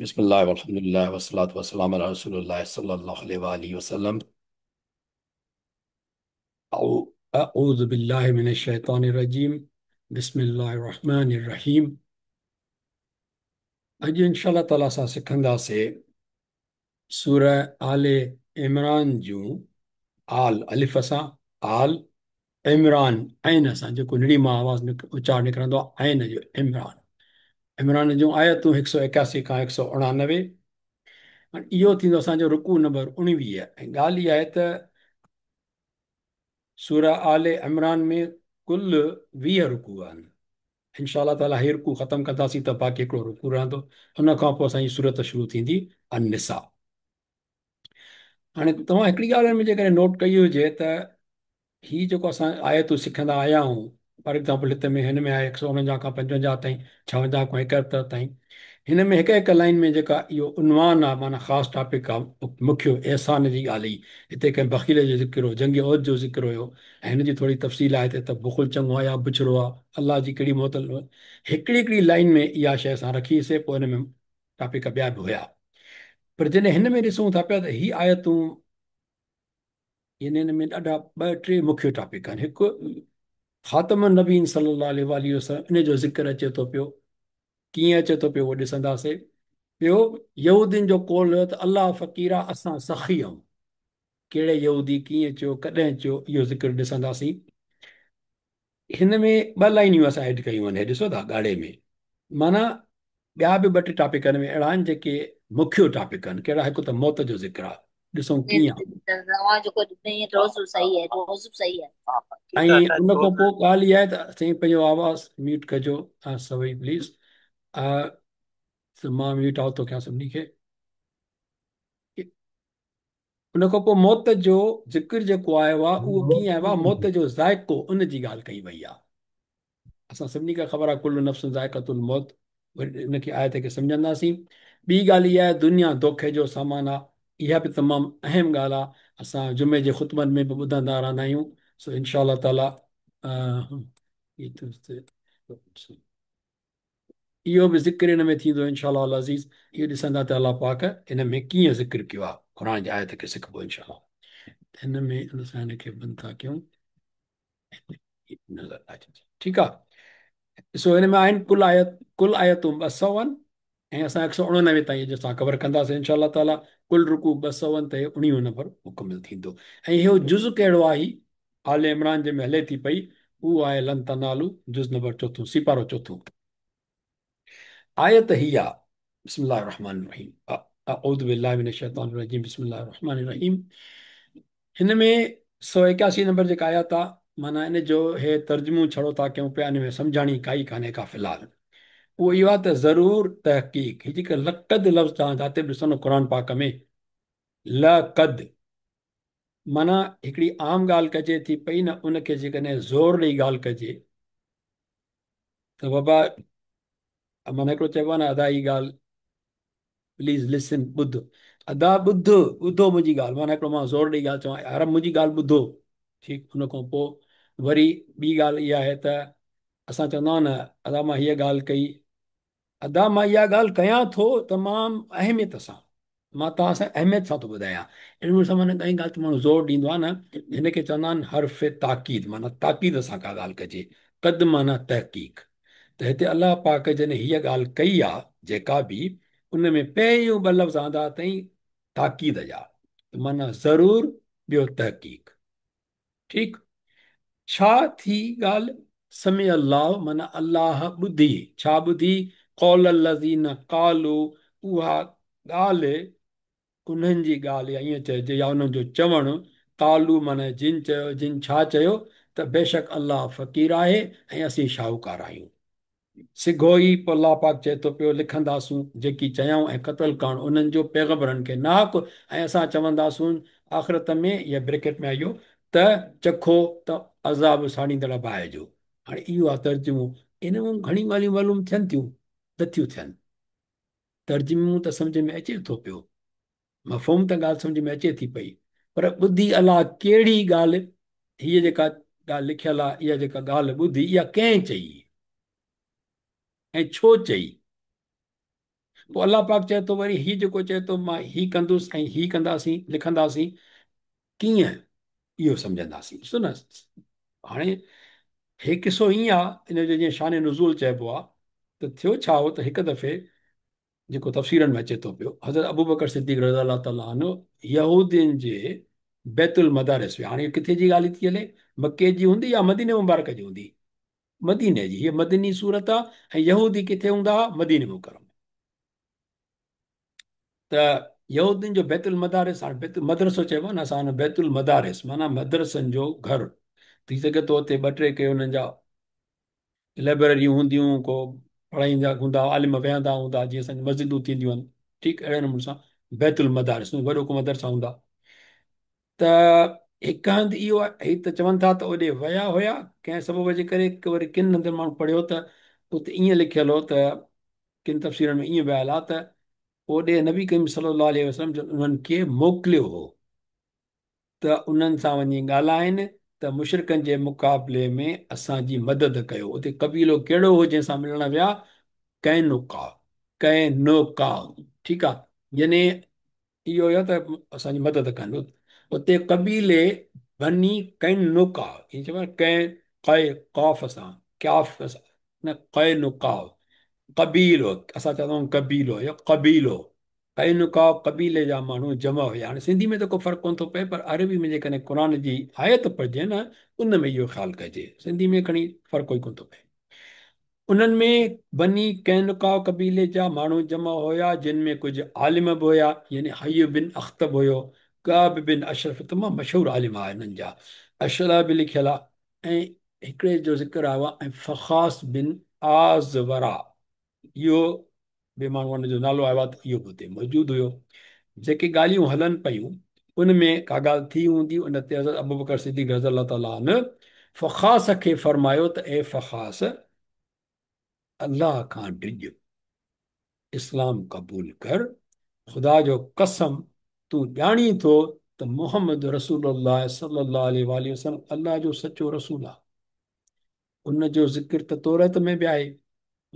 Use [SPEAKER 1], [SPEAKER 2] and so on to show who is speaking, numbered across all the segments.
[SPEAKER 1] बिस्मिल्लाह वल्हम्दुलिल्लाह वस्सलातु वस्सलाम अला रसूलिल्लाह सल्लल्लाहु अलैहि वसल्लम। अऊज़ु बिल्लाहि मिनश शैतानिर रजीम। बिस्मिल्लाहिर रहमानिर रहीम। अॼु इंशा ताला असां सिखंदासीं सूरह आल इमरान जूं। आल अलिफ सां, आल इमरान ऐन सां, जेको निड़ी मां आवाज़ उचार निकिरंदो आहे ऐन जो इमरान। इमरान जूं आयतूं 181 खां 189। हाणे इहो थींदो असांजो रुकू नंबर 19। ऐं ॻाल्हि इहा आहे त सूरह आल इमरान में कुल 20 रुकू आहिनि। इंशा ताला ही रुकू ख़तमु कंदासीं त बाक़ी हिकिड़ो रुकू रहंदो। उन खां पोइ असांजी सूरत शुरू थींदी अन-निसा। हाणे तव्हां हिकिड़ी ॻाल्हि में जेकॾहिं नोट कई हुजे त ही जेको असां आयतूं सिखंदा आया आहियूं, फॉर एग्ज़ाम्पल हिते में हिन में आहे 149 खां 55 ताईं, 56 खां 71 ताईं, हिन में हिकु हिकु लाइन में जेका इहो उनवान आहे, माना ख़ासि टॉपिक आहे, मुख्य एहसान जी ॻाल्हि हुई। हिते कंहिं बख़ील जो ज़िक्र हो, जंग उहद जो ज़िक्र हुयो, ऐं हिन जी थोरी तफ़सील आहे त बुख़ुल चङो आहे या बुछड़ो आहे, अलाह जी कहिड़ी मोतल। हिकिड़ी हिकिड़ी लाइन में इहा शइ असां रखीसीं, पोइ हिन में टॉपिक ॿिया बि हुया। पर जॾहिं हिन में ॾिसूं था पिया त ही आयतूं हिन में ॾाढा ॿ टे मुख्य टॉपिक आहिनि। हिकु ख़ातम नबीन सल्लल्लाहु अलैहि वसल्लम, इन जो ज़िक्र अचे थो पियो, कीअं अचे थो पियो उहो ॾिसंदासीं। ॿियो यहूदीनि जो कौल हुयो त अलाह फ़क़ीर आहे, असां सखी आहियूं। कहिड़े यहूदी कीअं चयो, कॾहिं चयो, इहो ज़िक्र ॾिसंदासीं। हिन में ॿ लाइनियूं असां एड कयूं आहिनि, ॾिसो था ॻाढ़े में, माना ॿिया बि ॿ टे टॉपिक हिन में अहिड़ा आहिनि जेके मुख्य टॉपिक आहिनि। कहिड़ा? हिकु त मौत जो ज़िक्र आहे, ॾिसूं कीअं आहे। ऐं उन खां पोइ ॻाल्हि इहा आहे त साईं पंहिंजो आवाज़ म्यूट कजो सभई प्लीज़। मां म्यूट आउट थो कयां सभिनी खे। उन खां पोइ मौत जो ज़िक्र जेको आयो आहे उहो कीअं आयो आहे, मौत जो ज़ाइक़ो, उन जी ॻाल्हि कई वई आहे। असां सभिनी खे ख़बर आहे कुल नफ़्स ज़ाइक़तुल मौत, वरी इन खे आयत खे सम्झंदासीं। ॿी ॻाल्हि इहा आहे दुनिया धोखे जो सामान आहे, इहा बि तमामु अहम ॻाल्हि आहे। असां जुमे जे ख़ुतबनि में बि ॿुधंदा रहंदा आहियूं। सो इंशा ताला इहो बि ज़िक्र हिन में थींदो इंशा अज़ीज़। इहो ॾिसंदा त अलाह पाक हिन में कीअं ज़िक्र कयो आहे, क़ुर जी आयत खे सिखबो इंशा। हिन में असां हिनखे बंदि था कयूं, नज़र अचे, ठीकु आहे। ॾिसो हिन में आहिनि कुल आयत, कुल आयतूं 200 आहिनि ऐं असां 189 ताईं अॼु असां कवर कंदासीं इंशा ताला। कुल रुकू 200 आहिनि त 19 नंबर मुकमिल थींदो। ऐं इहो जुज़ कहिड़ो आहे, आल इमरान जंहिंमें हले थी पई, उहो आहे लन तनालू, जुज़ नंबर चोथों, सिपारो चोथों। आयत ही आहे, बिस्मिल्लाहिर रहमानिर रहीम, अऊज़ु बिल्लाहि मिनश शैतानिर रजीम, बिस्मिल्लाहिर रहमानिर रहीम। हिन में 181 नंबर जेका आयत आहे, माना इन जो हे तर्जुमो छड़ो था कयूं पिया, इन में सम्झाणी काई कान्हे का फ़िलहाल। उहो इहो आहे त ज़रूर तहक़ीक़, हीअ जेका लक़द लफ़्ज़ तव्हां जिते बि ॾिसंदो क़ुर पाक में, लक़द माना हिकिड़ी आम ॻाल्हि कजे थी पई न, उनखे जेकॾहिं ज़ोर ॾेई ॻाल्हि कजे त बाबा, माना हिकिड़ो चइबो आहे न, अदा ही ॻाल्हि प्लीज़ लिसन, ॿुध अदा, ॿुध ॿुधो मुंहिंजी ॻाल्हि, माना हिकिड़ो मां ज़ोर ॾेई ॻाल्हि चवां, यार मुंहिंजी ॻाल्हि ॿुधो, ठीकु। उन खां पोइ वरी ॿी ॻाल्हि इहा आहे त असां चवंदा आहियूं न, अदा मां हीअ ॻाल्हि कई, अदा मां इहा ॻाल्हि कयां थो तमामु अहमियत सां, मां तव्हां सां अहमियत सां थो ॿुधायां। अहिड़ी सां माना कंहिं ॻाल्हि ते माण्हू ज़ोर ॾींदो आहे न, हिनखे चवंदा आहिनि हर्फ़ ताक़ीद, माना ताक़ीद सां का ॻाल्हि कजे। कद माना तहक़ीक़। त हिते अलाह पाक जॾहिं हीअ ॻाल्हि कई आहे जेका बि, उन में पहिरियों ॿ लफ़्ज़ आंदा अथई ताक़ीद जा, माना ज़रूर, ॿियो तहक़ीक़, ठीकु। छा थी ॻाल्हि? समी अल्लाह माना अलाह ॿुधी, छा ॿुधी? क़ौल लज़ीन क़ालू, उहा ॻाल्हि उन्हनि जी ॻाल्हि, या ईअं चइजे या उन्हनि जो चवणु। क़ालू माना जिन चयो, जिन छा चयो त बेशक अलाह फ़क़ीर आहे ऐं असीं शाहूकार आहियूं। सिघो ई पोइ अलाह पाक चए थो पियो लिखंदासूं जेकी चयऊं ऐं क़तल करणु उन्हनि जो पैगंबरनि खे नाहक़, ऐं असां चवंदासूं आख़िरत में, या ब्रैकेट में आयो त चखो त अज़ाब साड़ींदड़ बाहि जो। हाणे इहो आहे तर्जुमो। इन मां घणियूं ॻाल्हियूं मालूम थियनि थियूं, नथियूं थियनि। ترجمو ته سمجهه ۾ اچي ٿو پيو، مفهوم ته ڳالهه سمجهه ۾ اچي ٿي پئي، پر ٻڌي الله ڪهڙي ڳالهه، هيء جيڪا ڳالهه لکيل آهي، اها جيڪا ڳالهه ٻڌي، اها ڪنهن چئي ۽ ڇو چئي؟ پوء الله پاڪ چئي ٿو وري هي جيڪو چئي ٿو مان هي ڪندس ۽ هي ڪنداسين، لکنداسين، ڪيئن اهو سمجهنداسين. ڏسو نه هاڻي هي قصو ائين آ، ان جو جيئن شان نزول چئبو آ ته ٿيو ڇا هو ته هڪ دفعي جيڪو تفسيرن ۾ اچي ٿو پيو، حضرت ابوبڪر صديق رضي الله تعالٰي عنه يهودين جي بيت المدارس ويا. هاڻي ڪٿي جي ڳالهه ٿي هلي، مڪي جي هوندي يا مديني مبارڪ جي هوندي؟ مديني جي. هيء مدني سورت آ ۽ يهودي ڪٿي هوندا هئا؟ مديني مڪرم ۾. ته يهودين جو بيت المدارس، هاڻي بيت مدرسو چئبو آ نه اسان، بيت المدارس معنيٰ مدرسن جو گهر. ٿي سگهي ٿو اتي ٻه ٽي ڪي انهن جا لائبريريون هونديون، ڪو پڙهائيندا هوندا، عالم ويهندا هوندا، جيئن اسان جون مسجدون ٿينديون آهن، ٺيڪ اهڙي نموني سان بيت المدارس ۾ وڏو ڪو مدرسا هوندا. ته هڪ هنڌ اهو هي ته چون ٿا ته اوڏي ويا هيا ڪنهن سبب جي ڪري، وري ڪن هنڌن ماڻهو پڙهيو ته اتي ائين لکيل هو ته ڪن تفسيرن ۾ ائين به آيل آهي ته اوڏي نبي ڪريم صلي الله عليه وسلم جن انهن کي موڪليو هو ته انهن سان وڃي ڳالهائين ته مشرڪن جي مقابلي ۾ اسان جي مدد ڪيو. اتي قبيلو ڪهڙو هو جنهن سان ملڻ ويا؟ قينقاع، قينقاع، ٺيڪ آ، يعني اهو هيو ته اسان جي مدد ڪن. اتي قبيلي بني قينقاع، ائين چئبو آهي قين قي قاف سان، قاف سان نه، قينقاع قبيلو، اسان چوندا آهيون قبيلو يا قبيلو، قينقاع قبيلي جا ماڻهو جمع هيا. هاڻي سنڌي ۾ ته ڪو فرق ڪونه ٿو پئي، پر عربي ۾ جيڪڏهن قرآن جي آيت پڙهجي نه، ان ۾ اهو خيال ڪجي، سنڌي ۾ کڻي فرق ڪوئي ڪونه ٿو پئي. انهن ۾ بني قينقاع قبيلي جا ماڻهو جمع هيا، جن ۾ ڪجهه عالم به هيا، يعني حي بن اخطب هيو، ڪعب بن اشرف تمام مشهور عالم آهي انهن جا اشعرا به لکيل آهي ۽ هڪڙي جو ذڪر آيو آهي ۽ فخاص بن آزورا اهو به ماڻهو ان جو نالو آيو آهي ته اهو به اتي موجود هيو. جيڪي ڳالهيون هلن پيون ان ۾ ڪا ڳالهه ٿي هوندي، ان تي حضرت ابوبڪر صديق رضي الله تعالٰي عنه فخاص کي فرمايو ته اي فخاص! الله کان ڊڄ، اسلام قبول ڪر، خدا جو قسم تون ڄاڻين ٿو ته محمد رسول الله صلي الله عليه واٰله وسلم الله جو سچو رسول آهي. ان جو ذڪر ته تورات ۾ به آهي،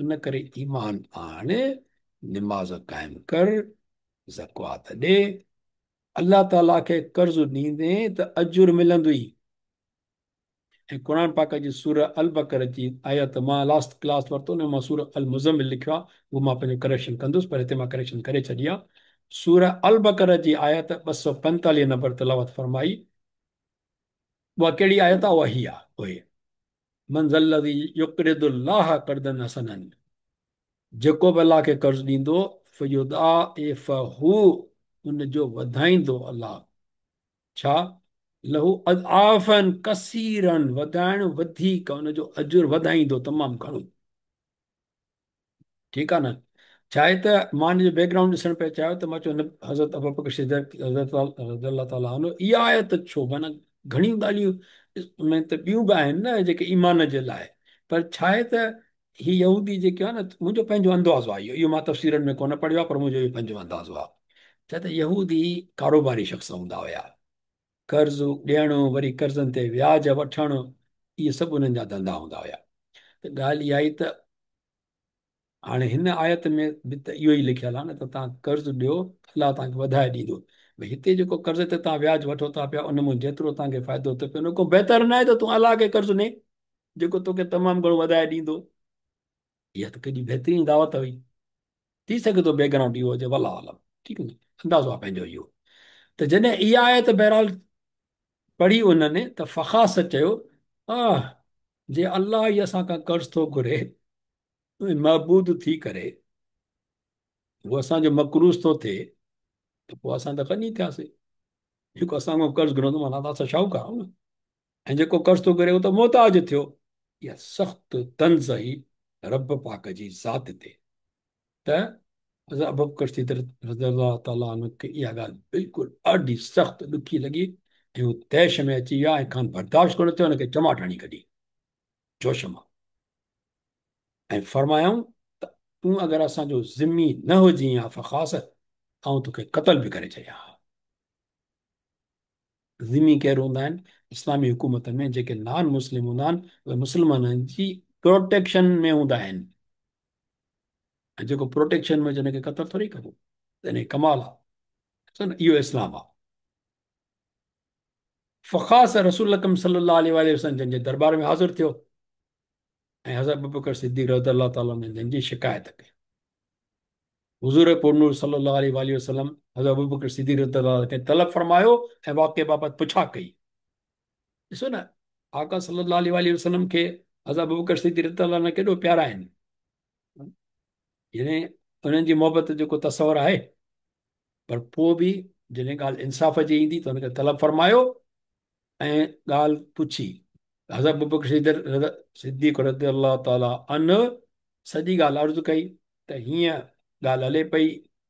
[SPEAKER 1] ان ڪري ايمان آڻ، نماز قائم ڪر، زڪوات ڏي، الله تعاليٰ کي قرض ڏيندين ته اجر ملندوئي. ۽ قرآن پاڪ جي سورة البقرة جي آيت مان لاسٽ ڪلاس ورتو ان ۾ مان سورة المزمل لکيو آهي، اهو مان پنهنجو ڪريڪشن ڪندس پر هتي مان ڪريڪشن ڪري ڇڏي آهي. سورة البقرة جي آيت 245 نمبر تلاوت فرمائي. اها ڪهڙي آيت آهي؟ اها هي آهي، اهي من ذا الذي يقرض الله قرضا حسنا، جيڪو به الله کي قرض ڏيندو، فيضاعفه، ان جو وڌائيندو الله، ڇا؟ له اضعافا ڪثيرا، وڌائڻ وڌيڪ، ان جو اجر وڌائيندو تمام گهڻو. ٺيڪ آ نه. ڇا آهي ته مان ان جو بيڪ گرائونڊ ڏسڻ پئي چاهيو ته مان چيو حضرت ابوبڪر صديق رضي الله تعالٰي عنه اها آيت ڇو، معنيٰ گهڻيون ڳالهيون ۾ ته ٻيون به آهن نه جيڪي ايمان جي لاء، پر ڇا آهي ته هي يهودي جيڪي آهن نه، منهنجو پنهنجو اندازو آهي اهو، اهو مان تفسيرن ۾ ڪونه پڙهيو آهي پر منهنجو اهو پنهنجو اندازو آهي، ڇا ته يهودي ڪاروباري شخص هوندا هيا، قرض ڏيڻ وري قرضن تي وياج وٺڻ اهي سڀ انهن جا ڌنڌا هوندا هيا. ته ڳالهه اها آئي ته هاڻي هن آيت ۾ به ته اهو ئي لکيل آهي نه ته توهان قرض ڏيو الله توهان کي وڌائي ڏيندو. ڀئي هتي جيڪو قرض تي توهان وياج وٺو ٿا پيا ان مان جيترو توهان کي فائدو ٿو پئي ان کان بهتر نه آهي ته تون الله کي قرض ڏي جيڪو توکي تمام گهڻو وڌائي ڏيندو. اها ته ڪيڏي بهترين دعوت هئي. ٿي سگهي ٿو بيڪ گرائونڊ اهو هجي والله اعلم. ٺيڪ نه، اندازو آهي پنهنجو اهو. ته جڏهن اها آيت بهرحال پڙهي انهن ته فخاص چيو، آه جي الله ئي اسان کان قرض ٿو گهري ۽ معبود ٿي ڪري هو اسان جو مقروض ٿو ٿئي ته پوء اسان ته غني ٿياسين. جيڪو اسان کان قرض گهرندو معنيٰ ته اسان شاهوڪار آهيون نه، ۽ جيڪو قرض ٿو گهري هو ته محتاج ٿيو. اها سخت طنز هئي رب پاڪ جي ذات تي. ته حضرت ابوبڪر صديق رضي الله تعالٰي عنه کي اها ڳالهه بلڪل ڏاڍي سخت ڏکي لڳي ۽ هو طيش ۾ اچي ويا ۽ کان برداشت ڪونه ٿيو، هن کي چماٽ هڻي ڪڍي جوش مان ۽ فرمايائون ته تون اگر اسان جو ذمي نه هجين ها فخاص، آئون توکي قتل به ڪري ڇڏيان ها. ذمي ڪير هوندا آهن؟ اسلامي حڪومت ۾ جيڪي نان مسلم هوندا آهن اهي مسلمانن جي پروٽيڪشن ۾ هوندا آهن، ۽ جيڪو پروٽيڪشن ۾ هجي ان کي قتل ٿوري ڪبو، ته ان ڪمال آهي. اهو اسلام آهي. فخاص رسول اڪرم صلي الله عليه وآله وسلم جن جي دربار ۾ حاضر ٿيو ۽ حضرت ابوبڪر صديق رضي الله تعالٰي عنه جن جي شڪايت ڪئي. حضور پرنور صلي الله عليه وآله وسلم حضرت ابوبڪر صديق رضي الله عنه کي طلب فرمايو ۽ واقعي بابت پڇا ڪئي. ڏسو نه آقا صلي الله عليه وآله وسلم کي حضرت ابوبڪر صديق رضي الله عنه ڪيڏو پيارا آهن، يعني انهن جي محبت جو ڪو تصور آهي؟ پر پوء به جڏهن ڳالهه انصاف جي ايندي ته ان کي طلب فرمايو ۽ ڳالهه پڇي. حضرت ابوبڪر صديق رضي الله تعالٰي عنه سڄي ڳالهه عرض ڪئي ته هيئن ڳالهه هلي پئي،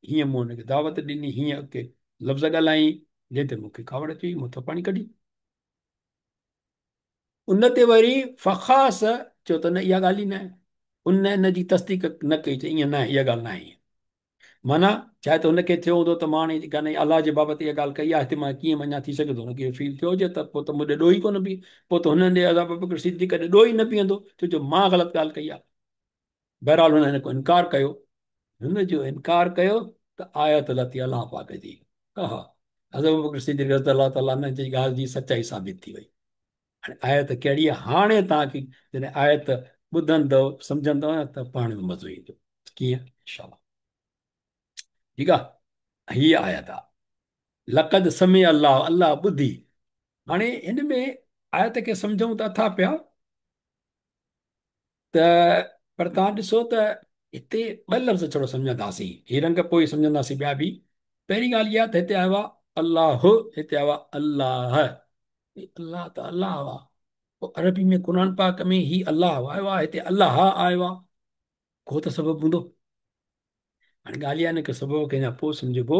[SPEAKER 1] هيئن مون هن کي دعوت ڏني، هيئن ڪي لفظ ڳالهايائين، جنهن تي مون کي ڪاوڙ اچي وئي، مون ٿڦاڻي ڪڍي. ان تي وري فخاص چيو ته نه اها ڳالهه ئي نه آهي. ان ان جي تصديق نه ڪئي، چي ائين نه آهي، اها ڳالهه نه آهي. معنيٰ چاهي ته هن کي ٿيو هوندو ته مان هاڻي ڪا الله جي بابت اها ڳالهه ڪئي آهي، هتي مان ڪيئن مڃان، ٿي سگهي ٿو هن کي اهو فيل ٿيو هجي ته پوء ته مون ڏي ڏوهه ئي ڪونه بيهي، پوء ته هنن ڏي عذاب ابوبڪر صديق ڏي ڏوهه ئي نه بيهندو، ڇو جو مان غلط ڳالهه ڪئي آهي. بهرحال هن هن کان انڪار ڪيو، هن جو انڪار ڪيو ته آيت لٿي الله پاڪ جي، ها حضرت ابوبڪر صديق رضي الله تعالٰي عنه جي ڳالهه جي سچائي ثابت ٿي وئي. هاڻي آيت ڪهڙي آهي؟ هاڻي توهان کي جڏهن آيت ٻڌندؤ سمجهندؤ نه ته پاڻ به مزو ايندو. ڪيئن؟ انشاء الله. ٺيڪ آهي، هيء آيت آهي لقد سمع الله، الله ٻڌي. هاڻي هن ۾ آيت کي سمجهون ته اٿا پيا ته پر توهان ڏسو ته هتي ٻه لفظ ڇڙو سمجهنداسين، هي رنگ پوء سمجهنداسين ٻيا به. پهرين ڳالهه اها ته هتي آيو آهي الله، هتي آيو آهي الله. الله ته الله آهي، پوء عربي ۾ قرآن پاڪ ۾ هي الله آيو آهي، هتي الله آيو آهي، ڪو ته سبب هوندو. هاڻي ڳالهه اها نه ڪه سبب کي اڃا پوء سمجهبو،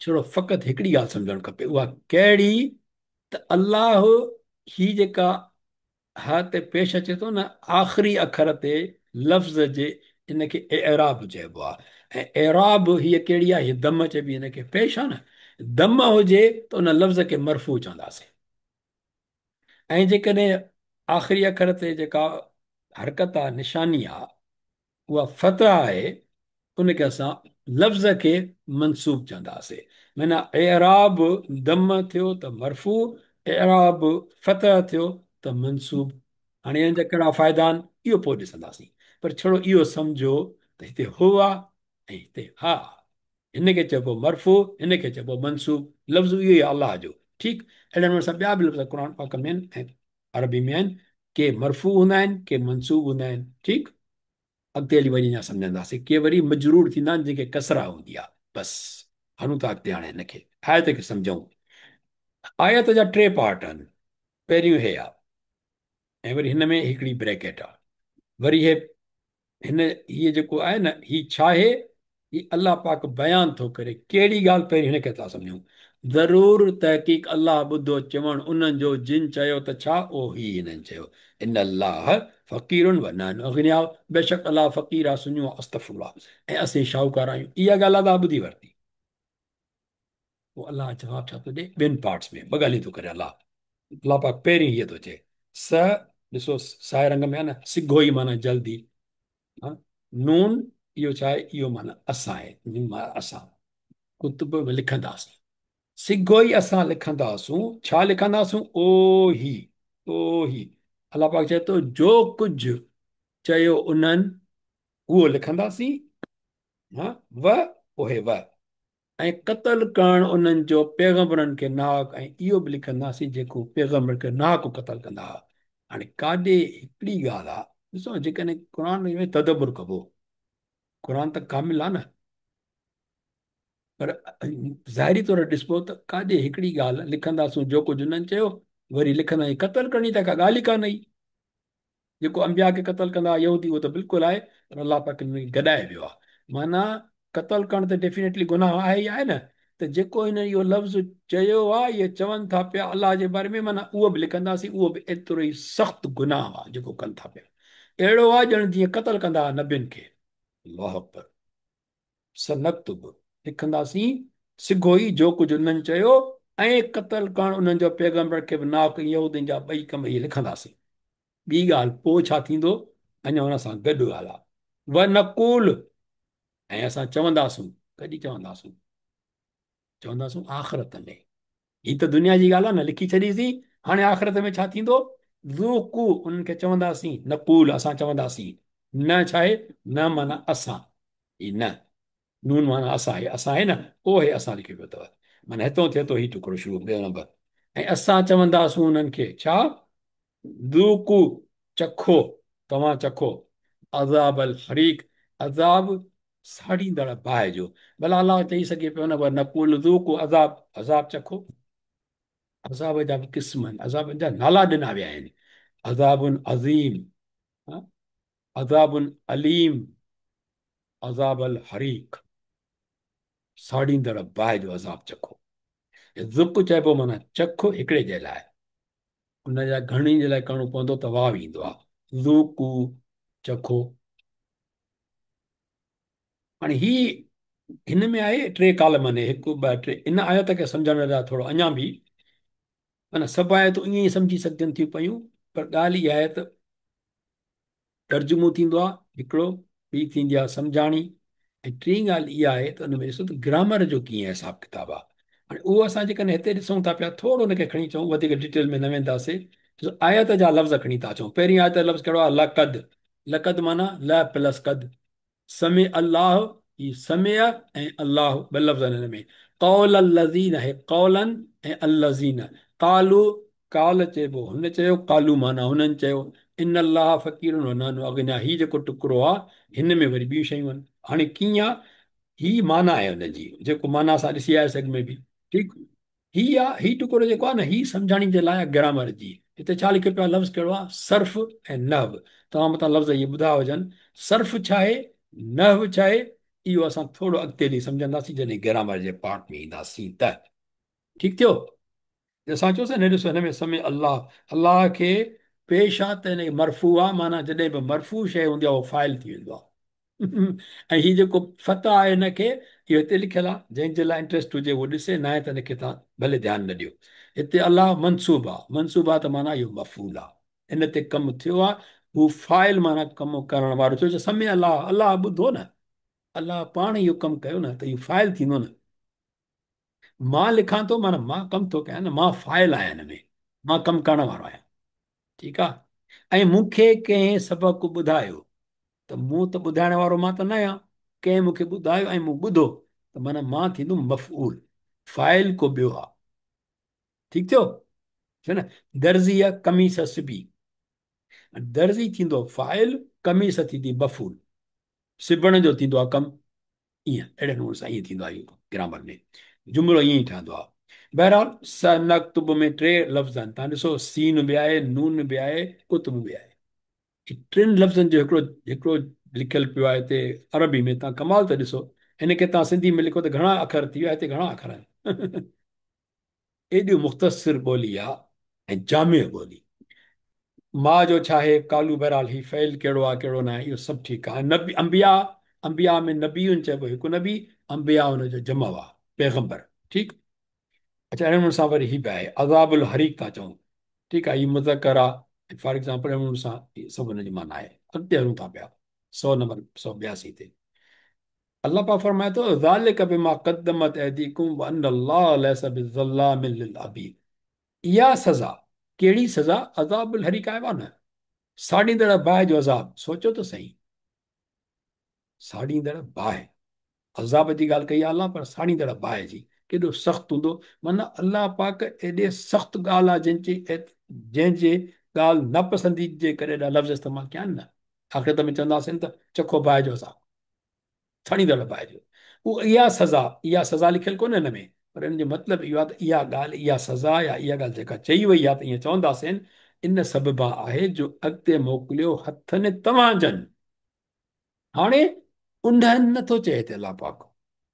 [SPEAKER 1] ڇڙو فقط هڪڙي ڳالهه سمجهڻ کپي، اها ڪهڙي ته الله هي جيڪا ه تي پيش اچي ٿو نه آخري اکر تي لفظ جي ان کي اعراب چئبو آهي ۽ اعراب هيء ڪهڙي آهي هيء ضم چئبي ان کي پيش آهي نه ضم هجي ته ان لفظ کي مرفوع چونداسين ۽ جيڪڏهن آخري اکر تي جيڪا حرڪت آهي نشاني آهي اها فتح آهي ان کي اسان لفظ کي منصوب چونداسين. معنيٰ اعراب ضم ٿيو ته مرفوع، اعراب فتح ٿيو ته منصوب. هاڻي ان جا ڪهڙا فائدا آهن اهو پوء ڏسنداسين پر ڇڙو اهو سمجهو ته هتي هو آهي ۽ هتي ها آهي. هن کي چئبو مرفوع، هن کي چئبو منصوب. لفظ اهو ئي آهي الله جو. ٺيڪ اهڙي نموني سان ٻيا به لفظ قرآن پاڪ ۾ آهن ۽ عربي ۾ آهن، ڪي مرفوع هوندا آهن ڪي منصوب هوندا آهن. ٺيڪ اڳتي هلي وري اڃا سمجهنداسين. ڪي وري مجرور ٿيندا آهن جن کي ڪسره هوندي آهي. بس هلون ٿا اڳتي هاڻي هن کي آيت کي سمجهون. آيت جا ٽي پارٽ آهن. پهريون هي آهي ۽ وري هن ۾ هڪڙي بريڪيٽ آهي. وري هي هن هي جيڪو آهي نه هي ڇا آهي؟ هي الله پاڪ بيان ٿو ڪري. ڪهڙي ڳالهه پهرين هن کي ٿا سمجهون. ضرور تحقيق الله ٻڌو چوڻ انهن جو جن چيو ته ڇا اهو هي هنن چيو ان الله فقير ونحن اغنياء بيشڪ الله فقير آهي سڃو آهي استغفر الله ۽ اسين شاهوڪار آهيون. اها ڳالهه الله ٻڌي ورتي. پوء الله جواب ڇا ٿو ڏئي؟ ٻن پارٽس ۾ ٻه ڳالهيون ٿو ڪري الله. الله پاڪ پهرين هيء ٿو چئي س ڏسو سائي رنگ ۾ آهي نه سگهو ئي معنيٰ جلدي ها نون اهو ڇا آهي اهو معنيٰ اسان آهي نون معنيٰ اسان ڪتب ۾ لکنداسين سگهو ئي اسان لکنداسون ڇا لکنداسون او هي او هي الله پاڪ چئي ٿو جو ڪجهه چيو انهن اهو لکنداسين ها و اهي و ۽ قتل ڪرڻ انهن جو پيغمبرن کي ناحق ۽ اهو به لکنداسين جيڪو پيغمبرن کي ناحق قتل ڪندا ها. هاڻي ڪاڏي هڪڙي ڳالهه آ ڏسو جيڪڏهن قرآن ۾ تدبر ڪبو قرآن ته ڪامل آ نه پر ظاهري طور ڏسبو ته ڪاڏي هڪڙي ڳالهه لکنداسون جو ڪجهه انهن چيو وري لکنداسين قتل ڪرڻي ته ڪا ڳالهه ئي ڪانه هئي. جيڪو انبياء کي قتل ڪندا يهودي اهو ته بلڪل آهي پر الله پاڪ ان کي گڏائي ويو آهي معنيٰ قتل ڪرڻ ته ڊيفينيٽلي گناهه آهي ئي آهي نه ته جيڪو هن اهو لفظ چيو آهي اهي چون ٿا پيا الله جي باري ۾ معنيٰ اهو به لکنداسين اهو به ايترو ئي سخت گناهه آهي جيڪو ڪن ٿا پيا اهڙو آهي ڄڻ جيئن قتل ڪندا هئا نبين کي. الله اڪبر. سنڪتب، لکنداسين سگهو ئي جو ڪجهه انهن چيو ۽ قتل ڪرڻ انهن جو پيغمبر کي به ناحق ۽ يهودين جا ٻئي ڪم اهي لکنداسين. ٻي ڳالهه پوء ڇا ٿيندو اڃا ان سان گڏ ڳالهه آ. ونقول، ۽ اسان چونداسون، ڪڏهن چونداسون؟ چونداسون آخرت ۾. هي ته دنيا جي ڳالهه آ نه، لکي ڇڏيسين، هاڻي آخرت ۾ ڇا ٿيندو؟ ذوقو، انهن کي چونداسين، نقول، اسان چونداسين، نه ڇا آهي؟ نه معنيٰ اسان، هي نه، نون معنيٰ اسان، هي اسان آهي نه، او هي اسان لکيو پيو اٿو، معنيٰ هتون ٿئي ٿو هي ٽڪرو شروع ٻيو نمبر، ۽ اسان چونداسون انهن کي ڇا؟ ذوقو، چکو، توهان چکو، عذاب الحريق، عذاب ساڙيندڙ باهه جو. ڀلا الله چئي سگهي پيو نه پر نقول ذوقوا عذاب، عذاب چکو. عذاب جا به قسم آهن، عذابن جا نالا ڏنا ويا آهن، عذاب عظيم، عذاب اليم، عذاب الحريق، ساڙيندڙ باهه جو عذاب چکو. ذق چئبو معنيٰ چک هڪڙي جي لاء، ان جا گهڻي جي لاء ڪرڻو پوندو ته واو ايندو آهي، ذوقوا چکو. هاڻي هي هن ۾ آهي ٽي ڪالم آهن، هڪ ٻه ٽي. ان آيت کي سمجهڻ لاء ٿورو اڃا به معنيٰ سڀ آيتون ائين ئي سمجهي سگهجن ٿيون پيون، پر ڳالهه اها آهي ته ترجمو ٿيندو آهي هڪڙو، ٻي ٿيندي آهي سمجهاڻي، ۽ ٽين ڳالهه اها آهي ته ان ۾ ڏسو ته گرامر جو ڪيئن حساب ڪتاب آهي. هاڻي اهو اسان جيڪڏهن هتي ڏسون ٿا پيا، ٿورو ان کي کڻي چئون، وڌيڪ ڊيٽيل ۾ نه وينداسين. ڏسو آيت جا لفظ کڻي ٿا اچون. پهرين آيت جو لفظ ڪهڙو آهي؟ لقد. لقد معنيٰ ل پلس قد. سمع الله، هي سمع ۽ الله ٻه لفظ آهن هن ۾. قول الذين، هي قولا ۽ الذين. قالوا، قال چئبو هن چيو، قالوا معنيٰ هنن چيو. ان الله فقير ونحن اغنياء، هي جيڪو ٽڪرو آهي هن ۾ وري ٻيون شيون آهن. هاڻي ڪيئن آهي؟ هي معنيٰ آهي ان جي، جيڪو معنيٰ اسان ڏسي آياسين اڳ ۾ به. ٺيڪ. هي آ، هي ٽڪرو جيڪو آ نه، هي سمجهاڻي جي لاء آ گرامر جي. هتي ڇا لکيو پيو آ، لفظ ڪهڙو آ، صرف ۽ نحو. توهان متان لفظ اهي ٻڌا هجن. صرف ڇا آهي، نحو ڇا آهي، اهو اسان ٿورو اڳتي هلي سمجهنداسين جڏهن گرامر جي پارٽ ۾ اينداسين ته. ٺيڪ ٿيو؟ اسان چيوسين نه ڏسو هن ۾ سمع الله، الله کي پيش آ ته هن کي مرفوع آ، معنيٰ جڏهن به مرفوع شيء هوندي آ اهو فاعل ٿي ويندو آ. ۽ هي جيڪو فتح آهي هن کي اهو هتي لکيل آهي، جنهن جي لاء انٽريسٽ هجي اهو ڏسي، ناهي ته هن کي توهان ڀلي ڌيان نه ڏيو. هتي الله منصوب آهي، منصوب آهي ته معنيٰ اهو مفعول آهي، ان تي ڪم ٿيو آهي، هو فاعل معنيٰ ڪم ڪرڻ وارو ٿيو. سمع الله، الله ٻڌو نه، الله پاڻ اهو ڪم ڪيو نه ته اهو فاعل ٿيندو نه. مان لکان ٿو معنيٰ مان ڪم ٿو ڪيان نه، مان فاعل آهيان، هن ۾ مان ڪم ڪرڻ وارو آهيان. ٺيڪ آ. ۽ مون کي ڪنهن سبق ٻڌايو ته مون ته ٻڌائڻ وارو مان ته نه آهيان، ڪنهن مون کي ٻڌايو ۽ مون ٻڌو ته معنيٰ مان ٿيندم مفعول، فاعل ڪو ٻيو آ. ٺيڪ ٿيو؟ ٿيو نه؟ درزيء قميص سبي، درزي ٿيندو فاعل، قميص ٿيندي مفعول، سبڻ جو ٿيندو آ ڪم. ائين اهڙي نموني سان ائين ٿيندو آهي گرامر ۾ جملو ائين ئي ٺهندو آهي. بهرحال سنڪتب ۾ ٽي لفظ آهن، تان ڏسو سين به آهي، نون به آهي، ڪتب به آهي. هي ٽن لفظن جو هڪڙو هڪڙو لکيل پيو آهي هتي عربي ۾، تان ڪمال ته ڏسو هن کي تان سنڌي ۾ لکو ته گهڻا اکر ٿي ويا، هتي گهڻا اکر آهن. ايڏي مختصر ٻولي آ ۽ جامع ٻولي. ما جو ڇا آهي، قالو بهرحال هي فعل ڪهڙو آ ڪهڙو ناهي اهو سڀ ٺيڪ آ. نبي انبياء، انبياء ۾ نبيون چئبو هڪ نبي، انبياء ان جو جمع آ پيغمبر ٺيڪ. اڇا اهڙي نموني سان وري هي به آهي عذاب الحريق ٿا چئون ٺيڪ آ، هي مذڪر آ فار ايگزامپل اهڙي نموني سان هي سڀ ان جي معنيٰ آهي. اڳتي هلون ٿا پيا 100 نمبر 182 تي. الله پاڪ فرمائي ٿو ذالک بما قدمت ايديڪم وان الله ليس بظلام للعبيد. اها سزا ڪهڙي سزا؟ عذاب الحريق آيو آهي نه، ساڙيندڙ باهه جو عذاب. سوچو ته سهي، ساڙيندڙ باهه، عذاب جي ڳالهه ڪئي آهي الله، پر ساڙيندڙ باهه جي ڪيڏو سخت هوندو. معنيٰ الله پاڪ ايڏي سخت ڳالهه آهي جنهن جي ڳالهه ناپسنديد جي ڪري ايڏا لفظ استعمال ڪيا آهن نه. آخرت ۾ چونداسين ته چکو باهه جو عذاب، ساڙيندڙ باهه جو. اها سزا، اها سزا لکيل ڪونهي هن ۾، پر ان جو مطلب اهو آهي ته اها ڳالهه، اها سزا يا اها ڳالهه جيڪا چئي وئي آهي ته ائين چونداسين، ان سببان آهي جو اڳتي موڪليو هٿن توهان جن. هاڻي انهن نه ٿو چئي هتي الله پاڪ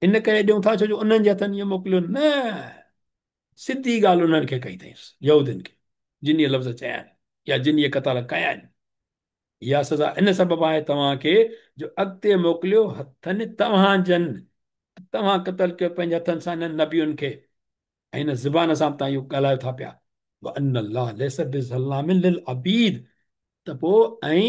[SPEAKER 1] ان ڪري ڏيون ٿا ڇو جو انهن جي هٿن ائين موڪليو، نه، سڌي ڳالهه انهن کي ڪئي اٿائينس، يهودين کي، جن اهي لفظ چيا آهن يا جن اهي قتل ڪيا آهن. اها سزا ان سبب آهي توهان کي جو اڳتي موڪليو هٿن توهان جن، توهان قتل ڪيو پنهنجي هٿن سان انهن نبين کي ۽ هن زبان سان به توهان اهو ڳالهايو ٿا پيا. وان الله ليس بظلام للعبيد ته پوء ۽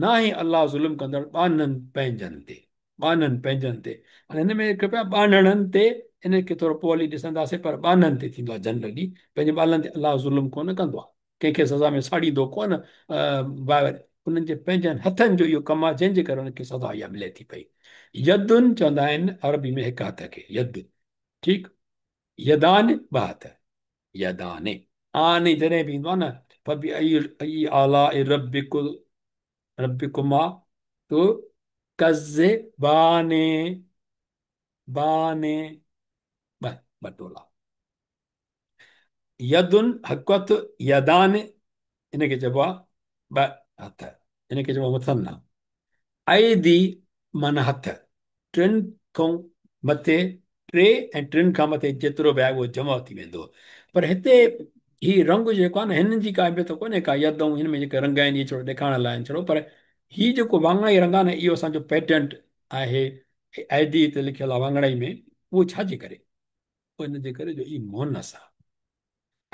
[SPEAKER 1] ناهي الله ظلم ڪندڙ ٻانهن پنهنجن تي، ٻانهن پنهنجن تي. هاڻي هن ۾ لکيو پيو آهي ٻانهڙن تي، ان کي ٿورو پوء هلي ڏسنداسين، پر ٻانهن تي ٿيندو آهي جنرلي، پنهنجي ٻانهن تي الله ظلم ڪونه ڪندو آهي، ڪنهن کي سزا ۾ ساڙيندو ڪونه، انهن جي پنهنجن هٿن جو اهو ڪم آهي جنهن جي ڪري انهن کي سزا اها ملي ٿي پئي. يدن چوندا آهن عربي ۾ هڪ هٿ کي يد، ٺيڪ، يدان ٻه هٿ، يدان آن جڏهن به ايندو آهي نه فبأي آلاء ربڪما تڪذبان، بان ٻه ٻه ٽولا، يدن هڪ هٿ، يدان ان کي چئبو آهي ٻه هٿ، ان کي چئبو آهي مثنيٰ. ايدي معنيٰ هٿ، ٽن کان مٿي ٽي ۽ ٽن کان مٿي جيترو به آهي اهو جمع ٿي ويندو. پر هتي هي رنگ جيڪو آهي نه هنن جي ڪا اهميت ڪونهي ڪا، يد ۽ هن ۾ جيڪي رنگ آهن اهي ڇڙو ڏيکارڻ لاء آهن ڇڙو، پر هي جيڪو واڱڻائي رنگ آهي نه اهو اسان جو پيٽنٽ آهي، ايدي هتي لکيل آهي واڱڻائي ۾، اهو ڇا جي ڪري؟ ان جي ڪري جو هي مونث آهي.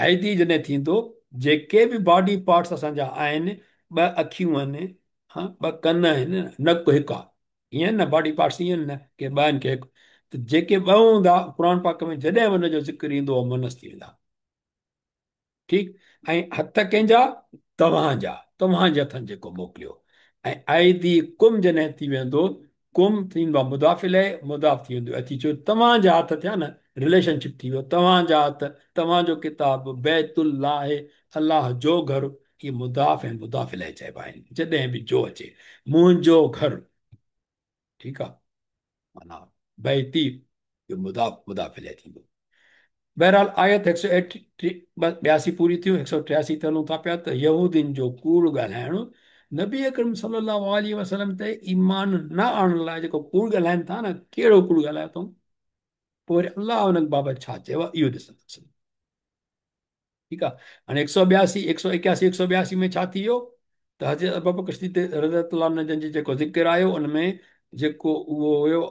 [SPEAKER 1] ايدي جڏهن ٿيندو جيڪي به باڊي پارٽس اسان جا آهن، ٻه اکيون آهن، ها ٻه ڪن آهن، نڪ هڪ آهي، ائين نه باڊي پارٽس ائين نه ڪي ٻه آهن ڪي هڪ، ته جيڪي ٻه هوندا قرآن پاڪ ۾ جڏهن به ان جو ذڪر ايندو اهو مونث ٿي ويندا. ٺيڪ، ۽ هٿ ڪنهن جا؟ توهان جا، توهان جي هٿن جيڪو موڪليو. ۽ ايدي ڪم جڏهن ٿي ويندو، ڪم ٿيندو آهي مضاف اليه، مضاف ٿي ويندو اچي ڇو توهان جا هٿ ٿيا نه، رليشن شپ ٿي ويو، توهان جا هٿ، توهان جو ڪتاب، بيت الله، الله جو گهر، اهي مضاف ۽ مضاف اليه چئبا آهن جڏهن به جو اچي، منهنجو گهر، ٺيڪ آهي، معنيٰ بيتي جو مضاف مضاف اليه ٿيندو. بهرحال آيت هڪ سؤ ٻياسي پوري ٿيون، هڪ سؤ ٽياسي تي هلون ٿا پيا ته يهودين جو ڪوڙ ڳالهائڻ نبي اڪرم صلي الله عليه وسلم تي ايمان نه آڻڻ لاء جيڪو ڪوڙ ڳالهائن ٿا نه، ڪهڙو ڪوڙ ڳالهايو اٿئون، پوء وري الله انهن بابت ڇا چيو آهي اهو ڏسنداسين. ٺيڪ آهي، هاڻي هڪ سؤ ٻياسي، هڪ سؤ ايڪياسي، هڪ سؤ ٻياسي ۾ ڇا ٿي ويو ته حضرت ابوبڪر صديق رضي الله عنه جن جي جيڪو ذڪر آيو ان ۾ جيڪو اهو هيو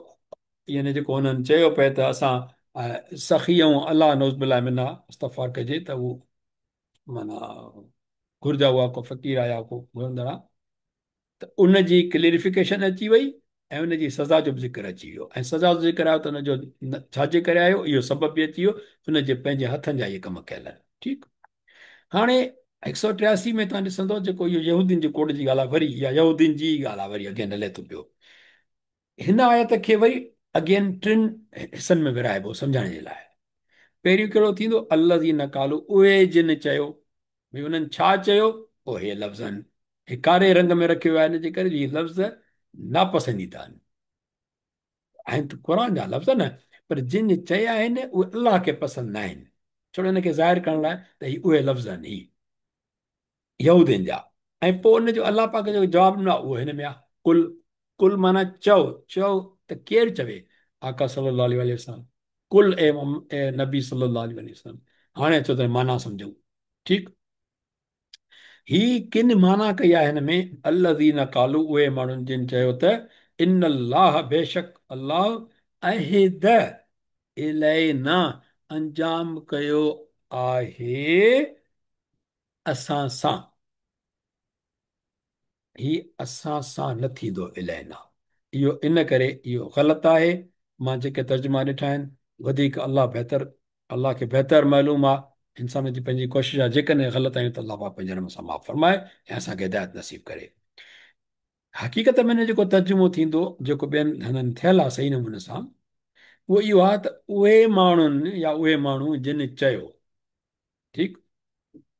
[SPEAKER 1] يعني جيڪو انهن چيو پئي ته اسان سخي آهيون الله نعوذ بالله منها استغفار ڪجي ته هو معنيٰ گهرجا هئا ڪو فقير آيا ڪو گهرندڙ آ ته ان جي ڪليريفڪيشن اچي وئي ۽ ان جي سزا جو به ذڪر اچي ويو ۽ سزا جو ذڪر آيو ته ان جو ڇا جي ڪري آيو اهو سبب به اچي ويو ان جي پنهنجي هٿن جا اهي ڪم ڪيل آهن. ٺيڪ، هاڻي هڪ سؤ ٽياسي ۾ تان ڏسندو جيڪو اهو يهودين جي ڪوڙ جي ڳالهه آهي وري اها يهودين جي ئي ڳالهه آهي وري اگين هلي ٿو پيو. هن آيت کي وري اگين ٽن حصن ۾ ورهائبو سمجهڻ جي لاء. پهريون ڪهڙو ٿيندو الذين قالوا اهي جن چيو، ڀئي انهن ڇا چيو؟ پوء هي لفظ آهن، هي ڪاري رنگ ۾ رکيو ويو آهي ان جي ڪري جو هي لفظ ناپسنديده آهن، آهن ته قرآن جا لفظ نه، پر جن چيا آهن اهي الله کي پسند نه آهن، ڇو ان کي ظاهر ڪرڻ لاء ته هي اهي لفظ آهن هي يهودين جا، ۽ پوء ان جو الله پاڪ جو جواب ڏنو آهي اهو هن ۾ آهي قل، قل معنيٰ چئو، چئو ته ڪير چوي؟ آقا صلي الله عليه وسلم، قل اي نبي صلي الله عليه وسلم. هاڻي اچو ته معنيٰ سمجهون. ٺيڪ، هي ڪن معنيٰ ڪئي آهي هن ۾ الذين قالوا اهي ماڻهن جن چيو ته ان الله بيشڪ الله عهد الينا انجام ڪيو آهي اسان سان. هي اسان سان نه ٿيندو الينا اهو ان ڪري اهو غلط آهي مان جيڪي ترجما ڏٺا آهن وڌيڪ الله بهتر الله کي بهتر معلوم آهي انسان جي پنهنجي ڪوشش آهي جيڪڏهن غلط آهيون ته الله پاڪ پنهنجي رحم سان معاف فرمائي ۽ اسان کي هدايت نصيب ڪري. حقيقت ۾ ان جيڪو ترجمو ٿيندو جيڪو ٻين هنڌن ٿيل آهي صحيح نموني سان اهو اهو آهي ته اهي ماڻهن يا اهي ماڻهو جن چيو ٺيڪ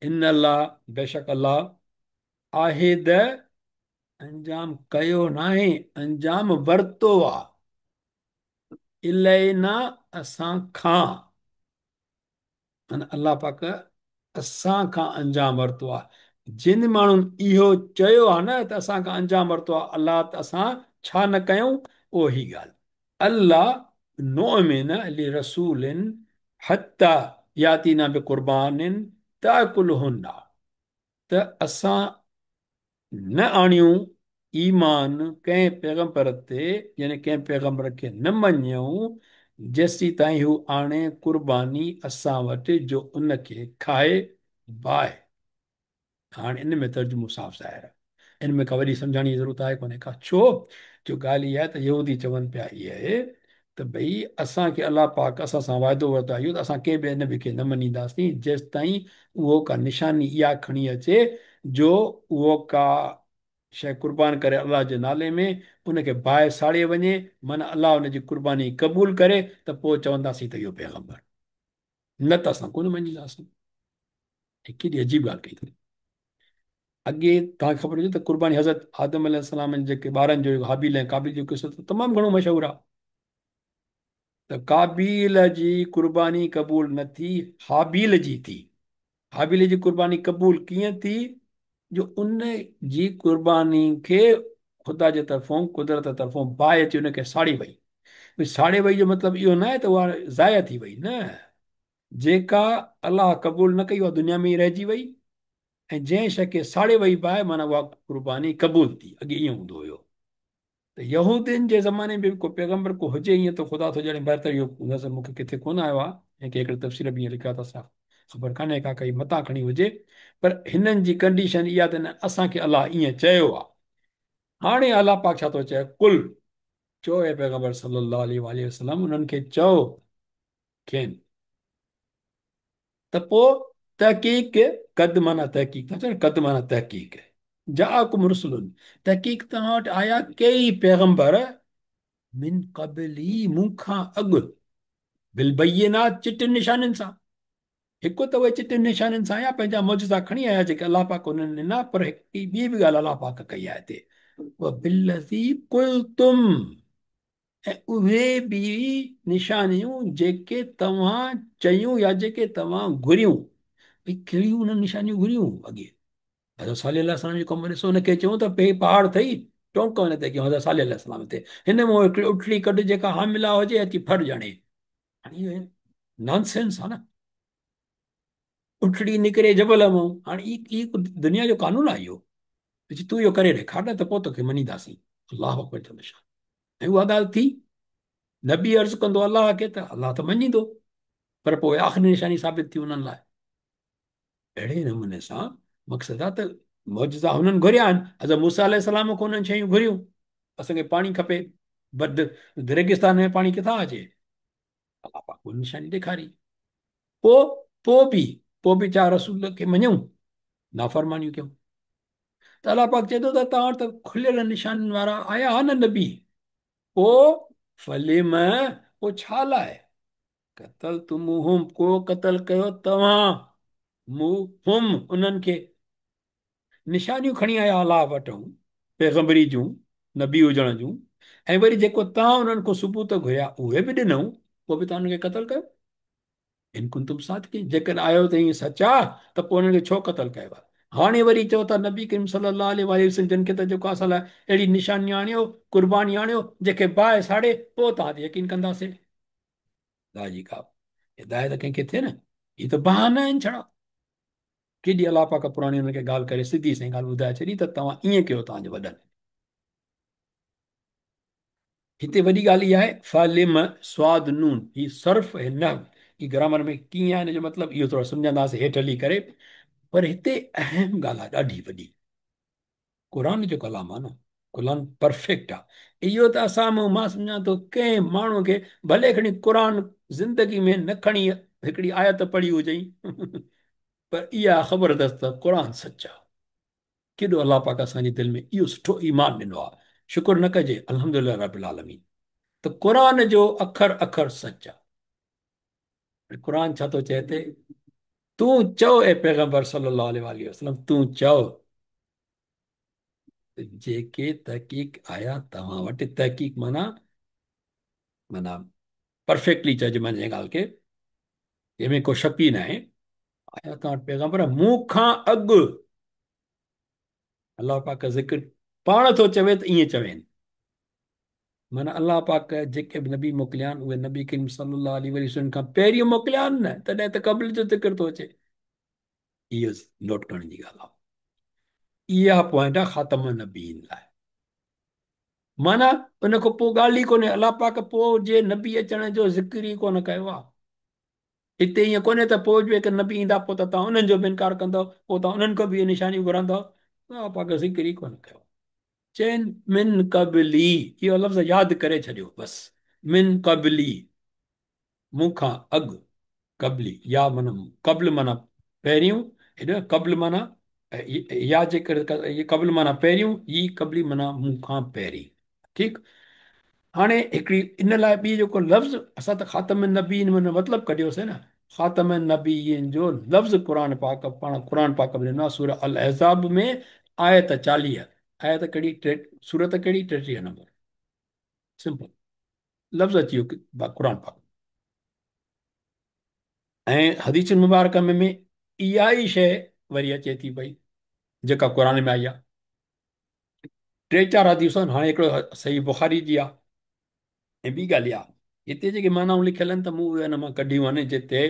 [SPEAKER 1] ان الله بيشڪ الله عهد انجام ڪيو ناهي انجام ورتو آ الينا اسان کان معنيٰ الله پاڪ اسان کان انجام ورتو آ جن ماڻهن اهو چيو آ نه ته اسان کان انجام ورتو آ الله ته اسان ڇا نه ڪيون اهو هي ڳالهه الا نؤمن لرسول حتي ياتينا بقربان تاڪله النار ته اسان نه آڻيون ايمان ڪنهن پيغمبر تي، يعني ڪنهن پيغمبر کي نه مڃيون، جيسيتائين هو آڻي قرباني اسان وٽ جو ان کي کائي باهه. هاڻ ان ۾ ترجمو صاف ظاهر آهي، ان ۾ ڪا وڏي سمجهاڻي جي ضرورت آهي ڪونهي ڪا. ڇو جو ڳالهه اها آهي ته يهودي چون پيا اهي ته ڀئي اسان کي الله پاڪ اسان سان واعدو ورتو آهي اهو ته اسان ڪنهن ٻئي نبي کي نه مڃينداسين جيستائين اهو ڪا نشاني اها کڻي اچي جو اهو ڪا شيء قربان ڪري الله جي نالي ۾ ان کي باهه ساڙي وڃي، معنيٰ الله ان جي قرباني قبول ڪري ته پوء چونداسين ته اهو پيغمبر، نه ته اسان ڪونه مڃينداسين. هي ڪيڏي عجيب ڳالهه ڪئي اٿن. اڳي توهان کي خبر هجي ته قرباني حضرت آدم عليه السلام جي جيڪي ٻارن جو هابيل ۽ قابيل جو قصو ته تمام گهڻو مشهور آهي ته قابيل جي قرباني قبول نه ٿي، هابيل جي ٿي. هابيل جي قرباني قبول ڪيئن ٿي؟ جو ان جي قرباني کي خدا جي طرفون، قدرت طرفون باهه اچي ان کي ساڙي وئي. ساڙي وئي جو مطلب اهو نه آهي ته اها ضايع ٿي وئي، نه، جيڪا الله قبول نه ڪئي اها دنيا ۾ ئي رهجي وئي ۽ جنهن شيء کي ساڙي وئي باهه معنيٰ اها قرباني قبول ٿي. اڳي ائين هوندو هيو ته يهودين جي زماني ۾ به ڪو پيغمبر ڪو هجي ائين ته خدا ٿو ڄاڻي. بهتر اهو نظر مون کي ڪٿي ڪونه آيو آهي ۽ ڪي هڪڙي تفسير به ائين لکيو آهي ته اسان خبر ڪانهي ڪا ڪئي متان کڻي هجي، پر هنن جي ڪنڊيشن اها ته نه اسان کي الله ائين چيو آهي. هاڻي الله پاڪ ڇا ٿو چئي؟ قل، چئو اي پيغمبر صلي الله عليه واٰله وسلم انهن کي چئو کين ته پوء تحقيق قد معنيٰ تحقيق ٿا چون، قد معنيٰ تحقيق، جاءڪم رسل تحقيق توهان وٽ آيا ڪيئي پيغمبر، من قبلي مون کان اڳ، بالبينات چٽن نشانين سان. هڪ ته اهي چٽن نشانين سان آيا پنهنجا معجزا کڻي آيا جيڪي الله پاڪ انهن ڏنا، پر هڪ ٻي به ڳالهه الله پاڪ ڪئي آهي هتي، وبالذي قلتم ۽ اهي به نشانيون جيڪي توهان چيون يا جيڪي توهان گهريون. ڀئي ڪهڙيون انهن نشانيون گهريون؟ اڳي حضرت صالح عليه السلام جي قوم ڏسو ان کي چيون ته پي پهاڙ اٿئي ٽونڪ ان تي ڪيون حضرت صالح عليه السلام تي هن مون هڪڙي اٺڙي ڪڍ جيڪا حامله هجي اچي ڦر ڄڻي. هاڻي اهو نان سينس آ نه، اٺڙي نڪري جبل مون. هاڻي هي دنيا جو قانون آ اهو، تون اهو ڪري ڏيکار نه ته پوء توکي مڃينداسين. الله اڪبر جل شان. ۽ اها ڳالهه ٿي، نبي عرض ڪندو الله کي ته الله ته مڃيندو، پر پوء آخري نشاني ثابت ٿي انهن لاء. اهڙي نموني سان مقصد آ ته معجزا هنن گهريا آهن. حضرت موسيٰ عليه السلام کان انهن شيون گهريون، اسان کي پاڻي کپي، بد ريگستان ۾ پاڻي ڪٿان اچي؟ الله پاڪ اها نشاني ڏيکاري. پوء به ڇا رسول کي مڃيون؟ نافرمانيون ڪيون. ته الله پاڪ چئي ٿو ته توهان وٽ ته کليل نشانين وارا آيا ها نه نبي، پوء فلم، پوء ڇا لاء قتلتموهم، ڪو قتل ڪيو توهان، موهم، انهن کي. نشانيون کڻي آيا الله وٽون پيغمبري جون، نبي هجڻ جون، ۽ وري جيڪو توهان انهن کان ثبوت گهريا اهي به ڏنائون، پوء به توهان انهن کي قتل ڪيو. ان ڪنتم صادقين، جيڪڏهن آهيو ته ائين سچا ته پوء انهن کي ڇو قتل ڪيو آهي؟ هاڻي وري چئو ٿا نبي ڪريم صلي الله عليه واٰله وسلم جن کي ته جيڪو اسان لاء اهڙي نشاني آڻيو، قرباني آڻيو، جنهن کي باهه ساڙي پوء توهان تي يقين ڪنداسين. خدا جي ڪا هدايت ڪنهن کي ٿئي نه، هي ته بهانا آهن ڇڙا. ڪيڏي الله پاڪ پراڻي انهن کي ڳالهه ڪري سڌي سائين ڳالهه ٻڌائي ڇڏي ته توهان ائين ڪيو توهان جي وڏن. هتي وڏي ڳالهه اها آهي فلم صاد نون هي صرف ۽ نحو هي گرامر ۾ ڪيئن آهي ان جو مطلب اهو ٿورو سمجهنداسين هيٺ هلي ڪري، پر هتي اهم ڳالهه آهي ڏاڍي وڏي. قرآن جو ڪلام آهي نه، قرآن پرفيڪٽ آهي. اهو ته اسان مان مان سمجهان ٿو ڪنهن ماڻهو کي ڀلي کڻي قرآن زندگي ۾ نه کڻي هڪڙي آيت پڙهي هجئي پر اها خبر اٿس ته قرآن سچ آهي. ڪيڏو الله پاڪ اسان جي دل ۾ اهو سٺو ايمان ڏنو آهي، شڪر نه ڪجي الحمدلله رب العالمين ته قرآن جو اکر اکر سچ آهي. قرآن ڇا ٿو چئي ته تون چئو اي پيغمبر صلي الله عليه واٰله وسلم تون چئو جيڪي تحقيق آيا توهان وٽ، تحقيق معنيٰ پرفيڪٽلي چئجي معنيٰ جنهن ڳالهه کي جنهن ۾ ڪو شڪ ئي ناهي، آيا توهان وٽ پيغمبر مون کان اڳ، الله پاڪ ذڪر پاڻ ٿو چوي ته ائين چوين، معنيٰ الله پاڪ جيڪي به نبي موڪليا آهن اهي نبي ڪريم صلي الله عليه وسلم کان پهريون موڪليا آهن نه، تڏهن ته قبل جو ذڪر ٿو اچي. اهو نوٽ ڪرڻ جي ڳالهه آهي. اها پوائنٽ آهي خاتم النبيين لاء. معنيٰ ان کان پوء ڳالهه ئي ڪونهي، الله پاڪ پوء جي نبي اچڻ جو ذڪر ئي ڪونه ڪيو آهي. هتي ائين ڪونهي ته پوء به هڪ نبي ايندا پوء ته توهان انهن جو به انڪار ڪندؤ، پوء توهان انهن کان به اهي نشانيون گهرندؤ. الله پاڪ ذڪر ئي ڪونه ڪيو. چين من قبلي، اهو لفظ ياد ڪري ڇڏيو بس، من قبلي مون کان اڳ، قبلي يا معنيٰ قبل معنيٰ پهريون، هيڏو قبل معنيٰ يا جيڪر قبل معنيٰ پهريون، يي قبلي معنيٰ مون کان پهرين. ٺيڪ، هاڻي هڪڙي ان لاء ٻي جيڪو لفظ اسان ته خاتم النبيين ۾ مطلب ڪڍيوسين نه، خاتم النبيين جو لفظ قرآن پاڪ پاڻ قرآن پاڪ ۾ ڏنو آهي سورة الاحزاب ۾ آيت 40، آيت ڪهڙي؟ سورت ڪهڙي؟ 33 نمبر. سمپل لفظ اچي ويو قرآن پاڪ ۽ حديث مبارڪ ۾ اها ئي شيء وري اچي ٿي پئي جيڪا قرآن ۾ آئي آهي. ٽي چار حديثون آهن، هاڻي هڪڙو صحيح بخاري جي آهي ۽ ٻي ڳالهه اها هتي جيڪي معنائون لکيل آهن ته مون اهي ان مان ڪڍيون آهن جتي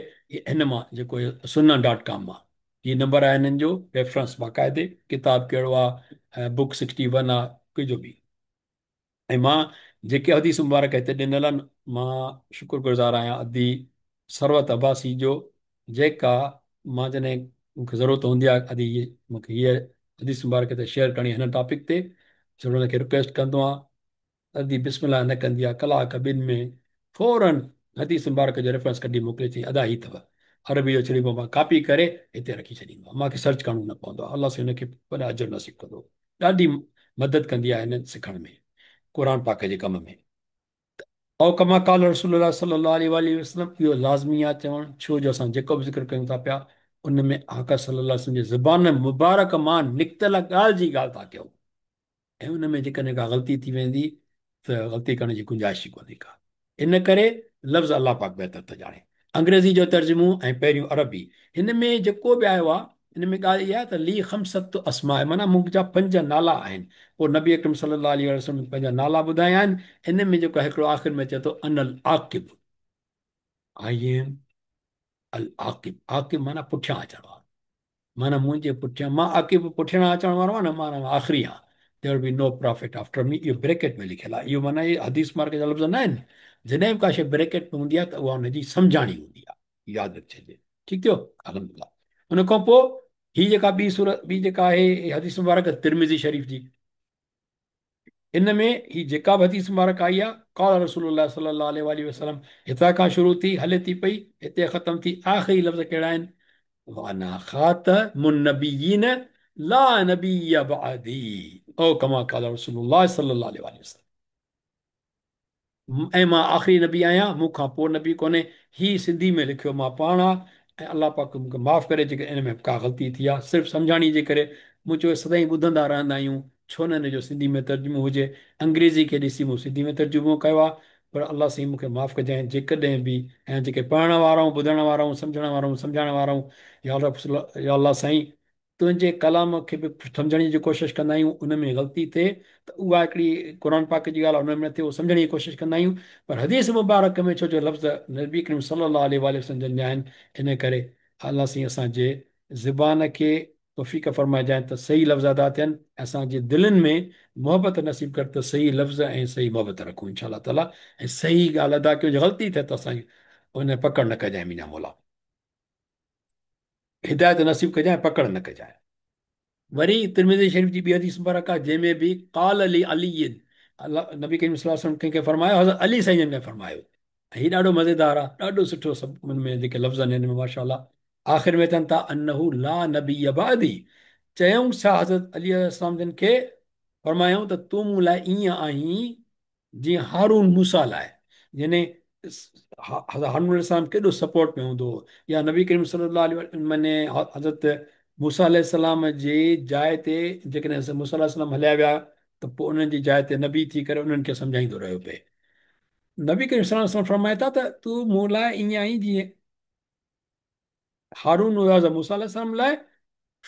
[SPEAKER 1] هن مان جيڪو سنه ڊاٽ ڪام مان هي نمبر آهي هنن جو ريفرنس باقاعدي ڪتاب ڪهڙو آهي بڪ 61 آهي ڪجهه به. ۽ مان جيڪي حديث مبارڪ هتي ڏنل آهن مان شڪر گذار آهيان ادي ثروت عباسي جو، جيڪا مان جڏهن مون کي ضرورت هوندي آهي ادي مون کي هيء حديث مبارڪ هتي شيئر ڪرڻي هن ٽاپڪ تي ضرور هن کي رڪويسٽ ڪندو آهيان. ادي بسم الله نه ڪندي آهي، ڪلاڪ ٻن ۾ فورن حديث مبارڪ جو ريفرنس ڪڍي موڪلي چئي ادا هي اٿو عربي جو ڇڙي پوء مان ڪاپي ڪري هتي رکي ڇڏيندو آهيان، مان کي سرچ ڪرڻو نه پوندو آهي. الله سائين هن کي وڏا اجر نصيب ڪندو. ڏاڍي مدد ڪندي آهي هن سکڻ ۾ قرآن پاڪ جي ڪم ۾. او ڪما قال رسول الله صلي الله عليه واٰله وسلم، اهو لازمي آهي چوڻ، ڇو جو اسان جيڪو به ذڪر ڪيون ٿا پيا ان ۾ آقا صلي الله عليه وسلم جي زبان مبارڪ مان نڪتل ڳالهه جي ڳالهه ٿا ڪيون ۽ ان ۾ جيڪڏهن ڪا غلطي ٿي ويندي ته غلطي ڪرڻ جي گنجائش ئي ڪونهي ڪا، ان ڪري لفظ الله پاڪ بهتر ٿو ڄاڻي. انگريزي جو ترجمو ۽ پهريون عربي هن ۾ جيڪو به آيو آهي ان ۾ ڳالهه اها آهي ته لي خمسة اسماء معنيٰ منهنجا پنج نالا آهن. پوء نبي اڪرم صلي الله عليه وسلم پنهنجا نالا ٻڌايا آهن. ان ۾ جيڪو هڪڙو آخر ۾ اچي ٿو انا العاقب، I am العاقب، عاقب معنيٰ پٺيان اچڻ وارو، معنيٰ منهنجي پٺيان، مان عاقب پٺيان اچڻ وارو آهيان نه، معنيٰ مان آخري آهيان، There will be no prophet after me، اهو بريڪيٽ ۾ لکيل آهي، اهو معنيٰ اهي حديث مبارڪ جا لفظ نه آهن، جڏهن به ڪا شيء بريڪيٽ ۾ هوندي آهي ته اها ان جي سمجهاڻي هوندي آهي، ياد رکجي. ٺيڪ ٿيو الحمدلله. ان کان پوء هي جيڪا ٻي سورت ٻي جيڪا آهي حديث مبارڪ ترمذي شريف جي، ان ۾ هي جيڪا به حديث مبارڪ آئي آهي قال رسول الله صلي الله عليه واٰله وسلم، هتان کان شروع ٿي هلي ٿي پئي هتي ختم ٿي، آخري لفظ ڪهڙا آهن؟ وانا خاتم النبيين لا نبي بعدي او ڪما قال رسول الله صلي الله عليه واٰله وسلم، ۽ مان آخري نبي آهيان، مون کان پوء نبي ڪونهي. هي سنڌي ۾ لکيو مان پاڻ آ ۽ الله پاڪ مون کي معاف ڪري جيڪڏهن ان ۾ ڪا غلطي ٿي آ، صرف سمجهاڻي جي ڪري مون چيو سدائين ٻڌندا رهندا آهيون ڇو نه ان جو سنڌي ۾ ترجمو هجي. انگريزي کي ڏسي مون سنڌي ۾ ترجمو ڪيو آ، پر الله سائين مون کي معاف ڪجانء جيڪڏهن به ۽ جيڪي پڙهڻ وارا ٻڌڻ وارا سمجهڻ وارا سمجهائڻ وارا يا رب يا الله سائين تنهنجي ڪلام کي به سمجهڻ جي ڪوشش ڪندا آهيون ان ۾ غلطي ٿئي ته اها هڪڙي قرآن پاڪ جي ڳالهه آهي ان ۾ نه ٿئي اهو سمجهڻ جي ڪوشش ڪندا آهيون پر حديث مبارڪ ۾ ڇو جو لفظ نبي ڪريم صلي الله عليه واٰله وسلم جن جا آهن ان ڪري الله سائين اسان جي زبان کي توفيق فرمائجانء ته صحيح لفظ ادا ٿين ۽ اسان جي دلين ۾ محبت نصيب ڪر ته صحيح لفظ ۽ صحيح محبت رکون انشاء الله تعالي ۽ صحيح ڳالهه ادا ڪيون جي غلطي ٿئي ته اسان ان پڪڙ نه ڪجانء منهنجا مولا. هدايت نصيب ڪجانء پڪڙ نه ڪجانء. وري ترمذي شريف جي ٻي حديث مبارڪ آهي جنهن ۾ به قال لي علي الله نبي ڪريم صلي الله عليه وسلم ڪنهن کي فرمايو حضرت علي سائين جن کي فرمايو ۽ هي ڏاڍو مزيدار آهي ڏاڍو سٺو سڀ ان ۾ جيڪي لفظ آهن هن ۾ ماشاء الله آخر ۾ اچن ٿا انه لا نبي بعدي چيائون ڇا حضرت علي عليه السلام جن کي فرمايائون ته تون مون لاء ائين آهين جيئن هارون موسيٰ لاء، يعني حضرت هارون عليه السلام ڪيڏو سپورٽ ۾ هوندو هو يا نبي ڪريم صلي الله عليه وسلم معني حضرت موسيٰ عليه السلام جي جاء تي جيڪڏهن حضرت موسيٰ عليه السلام هليا ويا ته پوء انهن جي جاء تي نبي ٿي ڪري انهن کي سمجهائيندو رهيو پئي. نبي ڪريم صلي الله عليه وسلم فرمائي ٿا ته تون مون لاء ائين آهين جيئن هارون هيو حضرت موسيٰ عليه السلام لاء،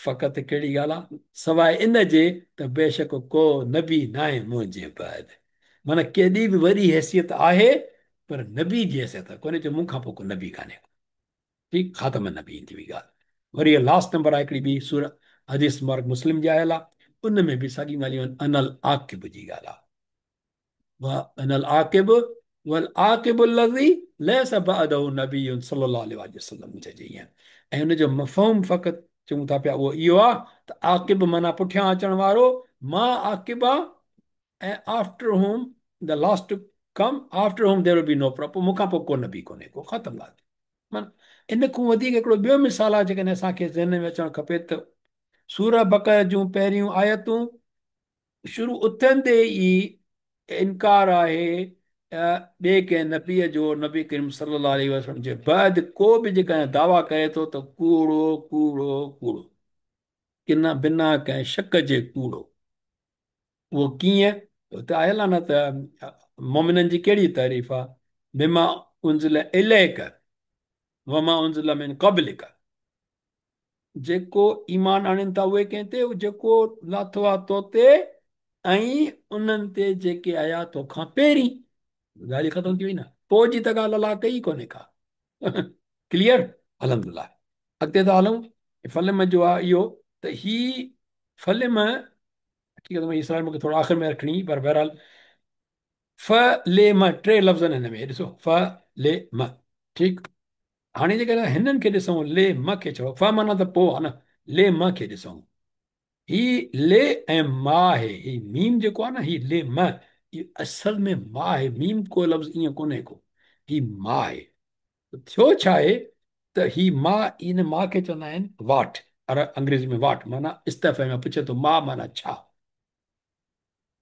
[SPEAKER 1] فقط ڪهڙي ڳالهه آ، سواء ان جي ته بيشڪ ڪو نبي ناهي منهنجي بعد. معنيٰ ڪيڏي به وڏي حيثيت آهي پر نبي جي حيثيت ڪونهي جو مون کان پوء ڪو نبي ڪانهي ڪو. ٺيڪ خاتم النبيين ٿي وئي ڳالهه. وري لاسٽ نمبر آهي هڪڙي ٻي سورة حديث مبارڪ مسلم جي آيل آ. ان ۾ به ساڳيون ڳالهيون آهن. انا العاقب جي ڳالهه آهي، انا العاقب والعاقب الذي ليس بعده نبي صلي الله عليه وآله وسلم چئجي ائين. ۽ ان جو مفهوم فقط چئون ٿا پيا اهو اهو آهي ته عاقب معنيٰ پٺيان اچڻ وارو، مان عاقب آ ۽ after whom the last to come, after whom there will be no prophet, مون کان پوء ڪو نبي ڪونهي ڪو، ختم ڳالهه. معنيٰ ان کان وڌيڪ هڪڙو ٻيو مثال آهي جيڪڏهن اسان کي ذهن ۾ اچڻ کپي ته سوره بقره جون پهريون آيتون شروع اٿندي ئي انڪار آهي ٻئي ڪنهن نبيء جو، نبي ڪريم صلي الله عليه وسلم جي بعد ڪو به جيڪڏهن دعويٰ ڪري ٿو ته ڪوڙو ڪوڙو ڪوڙو، ڪنا بنا ڪنهن شڪ جي ڪوڙو. اهو ڪيئن؟ اتي آيل آهي نه ته مؤمنن جي ڪهڙي تعريف آهي، بما انزل اليک وما انزل من قبلک، جيڪو ايمان آڻين ٿا اهي ڪنهن تي، جيڪو لاٿو آهي تو تي ۽ انهن تي جيڪي آيا توکان پهرين. ڳالهه ئي ختم ٿي وئي نه، پوء جي ته ڳالهه الله ڪئي ڪونهي ڪا. ڪليئر؟ الحمدلله. اڳتي ٿا هلون. فلم جو آهي اهو ته هي فلم حقيقت ۾ هي سوال مونکي ٿورو آخر ۾ رکڻي پر بهرحال ف ل م ٽي لفظ آهن هن ۾ ڏسو ف ل م ٺيڪ. هاڻي جيڪڏهن هنن کي ڏسون ل م کي ڇڙو ف معنيٰ ته پوء آهي نه، ل م کي ڏسون هي ل ۽ ما آهي، هي ميم جيڪو آهي نه هي ل م هي اصل ۾ ما آهي، ميم ڪو لفظ ائين ڪونهي ڪو، هي ما آهي. ٿيو ڇا آهي ته هي ما، ان ما کي چوندا آهن واٽ، انگريزي ۾ واٽ معنيٰ استفهام ۾ پڇي ٿو ما معنيٰ ڇا،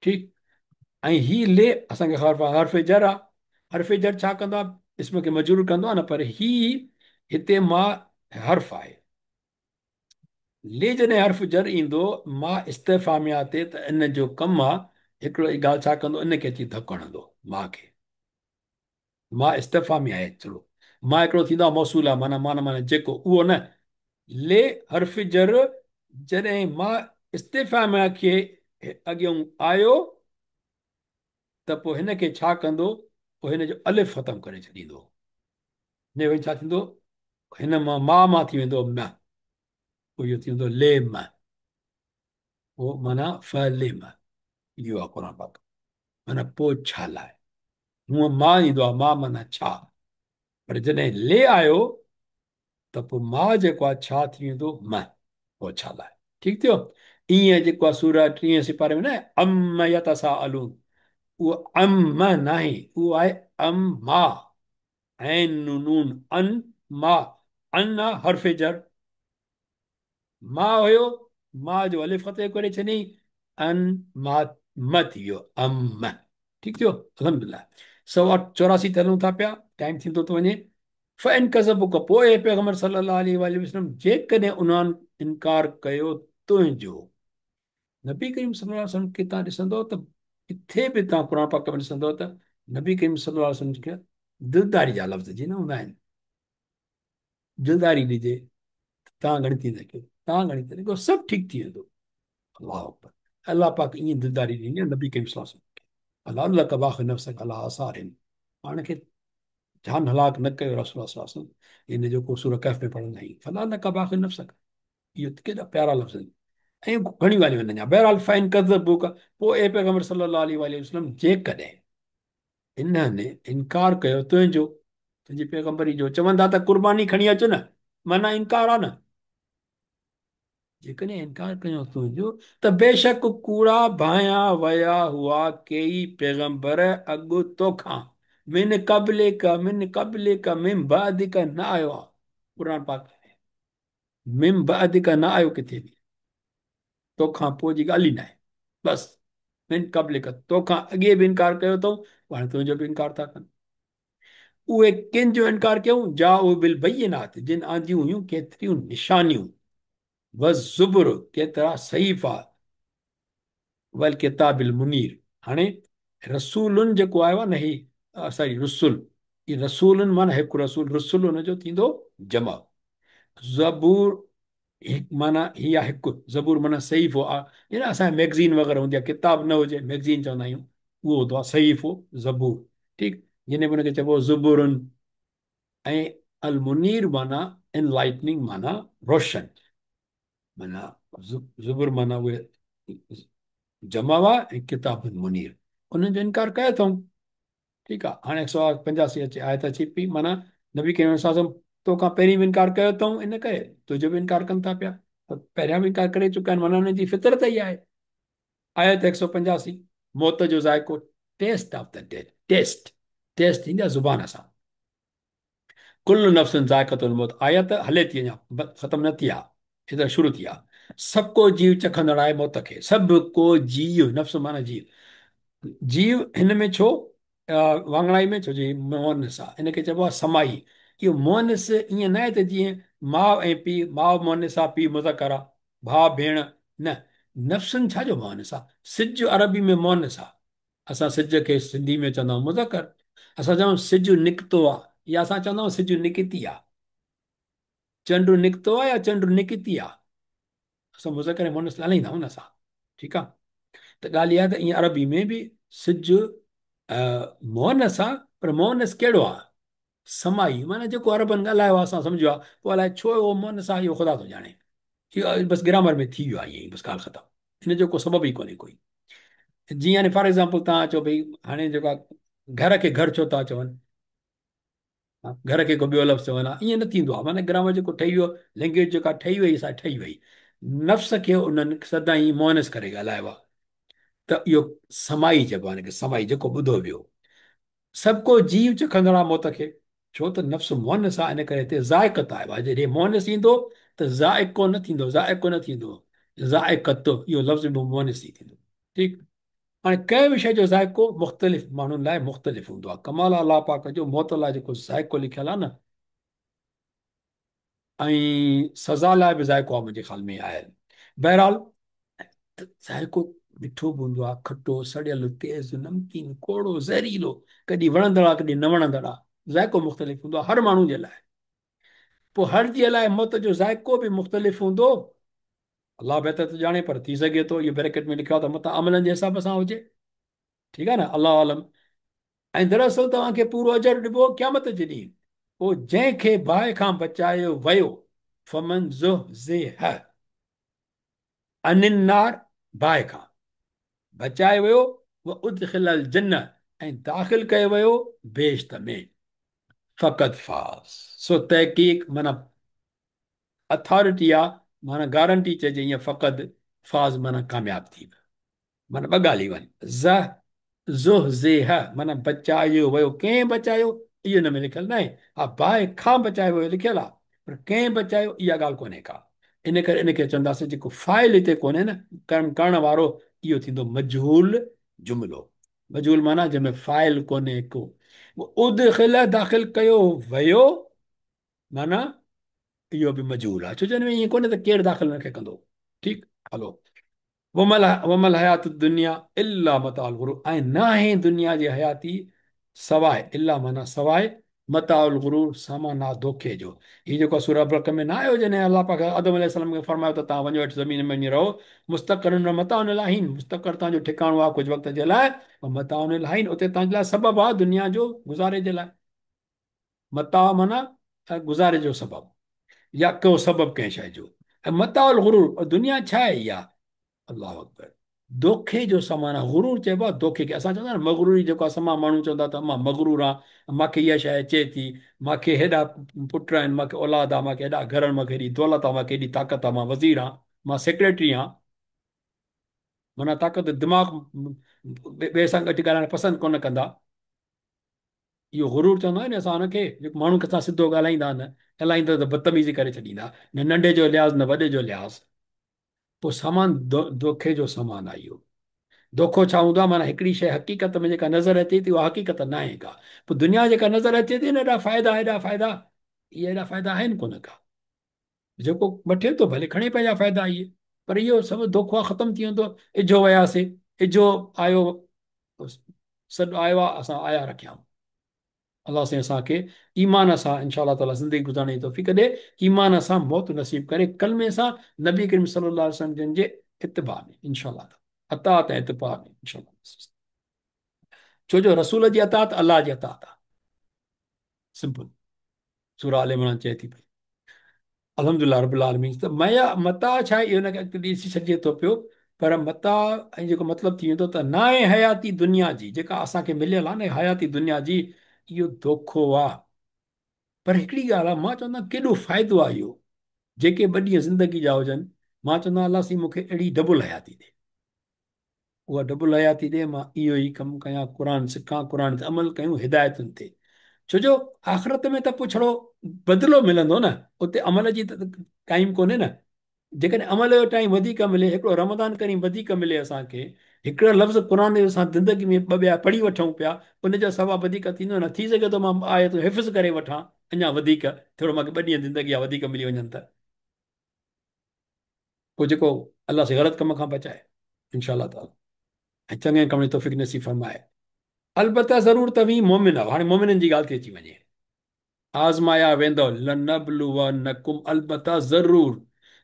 [SPEAKER 1] ٺيڪ. ۽ هي ل اسان کي خبر پوي حرف جر آ، حرف جر ڇا ڪندو آ اسم کي مجرور ڪندو آ نه، پر هي هتي ما حرف آهي، ل جڏهن حرف جر ايندو ما استفهاميه تي ته ان جو ڪم آ هڪڙو ڳالهه ڇا ڪندو ان کي اچي ڌڪ هڻندو ما کي، ما استفهاميه آهي چلو ما هڪڙو ٿيندو آ موصول آ معنيٰ معنيٰ معنيٰ جيڪو اهو نه، ل حرف جر جڏهن ما استفهاميه کي اڳيون آيو ته پوء هن کي ڇا ڪندو پوء هن جو الف ختم ڪري ڇڏيندو، هن وري ڇا ٿيندو هن مان ما مان ٿي ويندو م، پوء اهو ٿي ويندو ل م، پوء معنيٰ ف ل م، اهو آ قرآن پاڪ معنيٰ پوء ڇا لاء، هونء ما ايندو آ ما معنيٰ ڇا، پر جڏهن ل آيو ته پوء ما جيڪو آ ڇا ٿي ويندو م، پوء ڇا لاء. ٺيڪ ٿيو. ائين جيڪو آ سورة ٽيهين سپاري ۾ نه عم يتساءلون، اهو عم ناهي، اهو آهي ام ما، عين نون عن ما، عن آ حرف جر، ما هيو ما جو الف ختم ڪري ڇڏيائين، ان ما م ٿي ويو ام. ٺيڪ ٿيو الحمدلله. سوا چوراسي تي هلون ٿا پيا، ٽائيم ٿيندو ٿو وڃي. فان ڪذبوڪ پوء اي پيغمبر صلي الله عليه واٰله وسلم جيڪڏهن انهن انڪار ڪيو تنهنجو، نبي ڪريم صلي الله عليه وسلم کي تان ڏسندو ته ڪٿي به تان قرآن پاڪ ۾ ڏسندو ته نبي ڪريم صلي الله عليه وسلم کي دلداري جا لفظ جي نه هوندا آهن، دلداري ڏجي تان ڳڻتي نه ڪيو، تان ڳڻتي نه ڪيو، سڀ ٺيڪ ٿي ويندو. الله اڪبر، الله پاڪ ائين دلداري ڏني آهي نبي ڪريم صلي الله عليه وسلم کي، لعلک باخع نفسک علی آثارهم، پاڻ کي جان هلاڪ نه ڪيو رسول الله صلي الله عليه وسلم، ان جو ڪو سورة ڪهف ۾ پڙهندا آهيون فلعلک باخع نفسک، اهو ڪيڏا پيارا لفظ آهن ۽ گهڻيون ڳالهيون آهن اڃا. بهرحال فإن ڪذبوک پوء اي پيغمبر صلي الله عليه وآله وسلم جيڪڏهن انهن انڪار ڪيو تنهنجو، تنهنجي پيغمبري جو، چوندا ته قرباني کڻي اچ نه، معنيٰ انڪار آ نه، جيڪڏهن انڪار ڪيو تنهنجو ته بيشڪ ڪوڙا ڀانيا ويا هئا ڪيئي پيغمبر اڳ توکان، من قبلک من قبلک من بعدک نه آيو آ قرآن پاڪ ۾، من بعدک نه آيو ڪٿي به، توکان پوء جي ڳالهه ئي ناهي، بس من قبلک توکان اڳي به انڪار ڪيو اٿئون، هاڻي تنهنجو به انڪار ٿا ڪن. اهي ڪن جو انڪار ڪيائون؟ جاءوا بالبينات جن آنديون هيون ڪيتريون نشانيون، والزبر ڪيترا صحيفا، والڪتاب المنير هاڻي رسولن جيڪو آيو آهي نه هي ساري رسل، هي رسولن معنيٰ هڪ رسول، رسل ان جو ٿيندو جمع، زبور معنيٰ هي آهي هڪ، زبور معنيٰ صحيفو آ، يعني اسان جي ميگزين وغيره هوندي آهي، ڪتاب نه هجي ميگزين چوندا آهيون، اهو هوندو آهي صحيفو زبور، ٺيڪ، جنهن به ان کي چئبو زبورن، ۽ المنير معنيٰ انلائٽننگ معنيٰ روشن، معنيٰ زبر معنيٰ اهي جمع آ ۽ ڪتاب منير انهن جو انڪار ڪيو اٿئون. ٺيڪ آ، هاڻي هڪ سؤ پنجاسي اچي آيت اچي پئي، معنيٰ نبي ڪريم صلي الله عليه وسلم تو کان پهرين به انڪار ڪيو اٿئون، ان ڪري تنهنجو به انڪار ڪن ٿا پيا، پهريان به انڪار ڪري چڪا آهن، معنيٰ انهن جي فطرت ئي آهي. آيت هڪ سؤ پنجاسي، موت جو ذائقو، taste of the death, taste, taste ٿيندي آهي زبان سان. ڪل نفس ذائقة الموت، آيت هلي ٿي اڃا ختم نه ٿي آ، هي شروع ٿي آ. سڀ ڪو جيو چکندڙ آهي موت کي، سڀ ڪو جيو، نفس معنيٰ جيو، جيو هن ۾ ڇو واڱڻائي ۾ ڇو جي مؤنث آ، ان کي چئبو آ سمائي. اهو مؤنث ائين نه آهي ته جيئن ماء ۽ پيء، ماء مؤنث آ، پيء مذڪر آ، ڀاء ڀيڻ، نه، نفسن ڇا جو مؤنث آ؟ سج عربي ۾ مؤنث آ، اسان سج کي سنڌي ۾ چوندا آهيون مذڪر، اسان چوندا آهيون سج نڪتو آ يا اسان چوندا آهيون سج نڪتي آ، چنڊ نڪتو آ يا چنڊ نڪتي آ، اسان مذڪر ۽ مؤنث ڳالهائيندا آهيون نه اسان، ٺيڪ آ. ته ڳالهه اها ته ائين عربي ۾ به سج مؤنث آ، پر مؤنث ڪهڙو آ؟ سمائي، معنيٰ جيڪو عربن ڳالهايو آ اسان سمجهيو آ، پوء الائي ڇو اهو مؤنث آ اهو خدا ٿو ڄاڻي. اهو بس گرامر ۾ ٿي ويو آ ائين ئي بس ڳالهه ختم، ان جو ڪو سبب ئي ڪونهي ڪوئي. جيئن يعني فار ايگزامپل توهان چئو ڀئي هاڻي جيڪو آ گهر کي گهر ڇو ٿا چون، گهر کي ڪو ٻيو لفظ چون ها، ائين نه ٿيندو آ، معنيٰ گرامر جيڪو ٺهي ويو، لينگويج جيڪا ٺهي وئي سا ٺهي وئي. نفس کي انهن سدائين مؤنث ڪري ڳالهايو آ ته اهو سمائي چئبو آ ان کي، سمائي جيڪو ٻڌو ويو. سڀ ڪو جيو چکندڙ آ موت کي، ڇو ته نفس مؤنث آ، ان ڪري هتي ذائقت آيو آ. جڏهن مؤنث ايندو ته ذائقو نه ٿيندو، ذائقو نه ٿيندو، ذائقت اهو لفظ به مؤنث ئي ٿيندو. ٺيڪ، هاڻي ڪنهن به شيء جو ذائقو مختلف ماڻهن لاء مختلف هوندو آ. ڪمال آ الله پاڪ جو، موت لاء جيڪو ذائقو لکيل آ نه، ۽ سزا لاء به ذائقو آ منهنجي خيال ۾ آيل. بهرحال ذائقو مٺو به هوندو آ، کٽو، سڙيل، تيز، نمڪين، ڪوڙو، زهريلو، ڪڏهن وڻندڙ آ ڪڏهن نه وڻندڙ آ. ذائقو مختلف هوندو آ هر ماڻهو جي لاء. پوء هر جي لاء موت جو ذائقو به مختلف هوندو. الله بهتر ٿو ڄاڻي، پر ٿي سگهي ٿو اهو بريڪٽ ۾ لکيو آ ته متان عملن جي حساب سان هجي. ٺيڪ آ نه، الله عالم. ۽ دراصل توهان کي پورو اجر ڏبو قيامت جي ڏينهن، پوء جنهن کي باهه کان بچايو ويو، فمن زحزح عن النار باهه کان بچايو ويو، وادخل الجنه ۽ داخل ڪيو ويو بهشت ۾، فقد فاز سو تحقيق معنيٰ اٿارٽي آ، معنيٰ گارنٽي چئجي ائين، فقد فاز معنيٰ ڪامياب ٿي ويو. معنيٰ ٻه ڳالهيون آهن، زه، زحزح معنيٰ بچايو ويو، ڪنهن بچايو اهو ان ۾ لکيل ناهي، ها باهه کان بچايو ويو لکيل آهي پر ڪنهن بچايو اها ڳالهه ڪونهي ڪا، ان ڪري ان کي چونداسين جيڪو فاعل هتي ڪونهي نه ڪرم ڪرڻ وارو اهو ٿيندو مجهول جملو، مجهول معنيٰ جنهن ۾ فاعل ڪونهي ڪو، ادخل داخل ڪيو ويو معنيٰ اهو به مجهول آهي ڇو جو ان ۾ ائين ڪونهي ته ڪير داخل ان کي ڪندو، ٺيڪ هلو. وما الحياة الدنيا الا متاع الغرور ۽ ناهي دنيا جي حياتي سواء، الا معنيٰ سواء، متاع الغرور سامان آ دوکي جو. هي جيڪو سورة برق ۾ نه آيو جڏهن الله پاڪ آدم عليه السلام کي فرمايو ته توهان وڃو هيٺ زمين ۾ وڃي رهو، مستقر و متاع الي حين، مستقر توهان جو ٺڪاڻو آ ڪجهه وقت جي لاء، و متاع الي حين اتي توهان جي لاء سبب آ دنيا جو گذاري جي لاء. متاع معنيٰ گذاري جو سبب يا ڪو سبب ڪنهن شيء جو. ۽ متاع الغرور دنيا ڇا آهي اها؟ الله اڪبر دوکي جو سامان آهي. غرور چئبو آهي دوکي کي. اسان چوندا آهيون نه مغروري جيڪو آهي سما ماڻهو چوندا ته مان مغرور آهيان، مان کي اها شيء اچي ٿي، مان کي هيڏا پٽ آهن، مان کي اولاد آهي، مان کي هيڏا گهر آهن، مان کي هيڏي دولت آهي، مان کي هيڏي طاقت آهي، مان وزير آهيان، مان سيڪريٽري آهيان. معنيٰ طاقت دماغ ٻئي سان گڏ ڳالهائڻ پسند ڪونه ڪندا. اهو غرور چوندا آهيون نه اسان ان کي، جيڪو ماڻهو ڪنهن سان سڌو ڳالهائيندا نه، ڳالهائيندا ته بدتميزي ڪري ڇڏيندا، نه ننڍي جو لحاظ نه وڏي جو لحاظ. پوء سامان دوکي جو سامان آهي اهو. دوکو ڇا هوندو آهي؟ معنيٰ هڪڙي شيء حقيقت ۾ جيڪا نظر اچي ٿي اها حقيقت ناهي ڪا. پوء دنيا جيڪا نظر اچي ٿي نه ايڏا فائدا ايڏا فائدا، اهي ايڏا فائدا آهن ڪونه ڪا. جيڪو وٺي ٿو ڀلي کڻي پنهنجا فائدا اهي، پر اهو سڀ دوکو آهي، ختم ٿي ويندو. اجهو وياسي، اجهو آيو سڏ آيو آ، اسان آيا رکيائون. الله سائين اسان کي ايمان سان انشاء الله تعالي زندگي گذارڻ جي توفيق ڏي، ايمان سان موت نصيب ڪري، ڪلمي سان نبي ڪريم صلي الله عليه وسلم جن جي اتباع ۾ انشاء الله تعالي، اطاعت ۽ اتباع ۾ انشاء الله. ڇو جو رسول جي اطاعت الله جي اطاعت آ، سمپل. سورة آل عمران چئي ٿي پئي. الحمدلله رب العالمين. ته ميا متاع ڇا آهي اهو ان کي اڳتي ڏسي سگهجي ٿو پيو. पर मता ऐं जेको मतिलबु थी वेंदो त नाहे हयाती दुनिया जी, जेका असांखे मिलियल आहे न हयाती दुनिया जी, इहो धोखो आहे। पर हिकिड़ी ॻाल्हि आहे, मां चवंदो आहियां केॾो फ़ाइदो आहे इहो, जेके ॿ ॾींहं ज़िंदगी जा हुजनि, मां चवंदो आहियां अलाह साईं मूंखे अहिड़ी डबल हयाती ॾे, उहा डबल हयाती ॾे, मां इहो ई कमु कयां, क़ुर सिखां, क़ुर ते अमल कयूं, हिदायतुनि ते। छो जो आख़िरत में त पोइ छड़ो बदिलो मिलंदो न, उते अमल जी त टाइम कोन्हे न। जेकॾहिं अमल जो टाइम वधीक मिले, हिकिड़ो रमज़ान करीम वधीक मिले असांखे, हिकिड़ो लफ़्ज़ क़ुर असां ज़िंदगी में ॿ ॿिया पढ़ी वठूं पिया, उनजो सवाबु वधीक थींदो न। थी सघे थो मां आयत हिफ़्ज़ करे वठां अञा वधीक, थोरो मूंखे ॿ ॾींहं ज़िंदगी जा वधीक मिली वञनि त पोइ जेको अलाह से ग़लति कम खां बचाए इंशा ताला, ऐं चङे कम जी तौफ़ीक़ नसीब फरमाए। अलबत्ता ज़रूर तव्हीं मोमिन आहियो। हाणे मोमिननि जी ॻाल्हि थी अची वञे, आज़माया वेंदव, लनबलुवन्नकुम, अलबत्ता ज़रूर।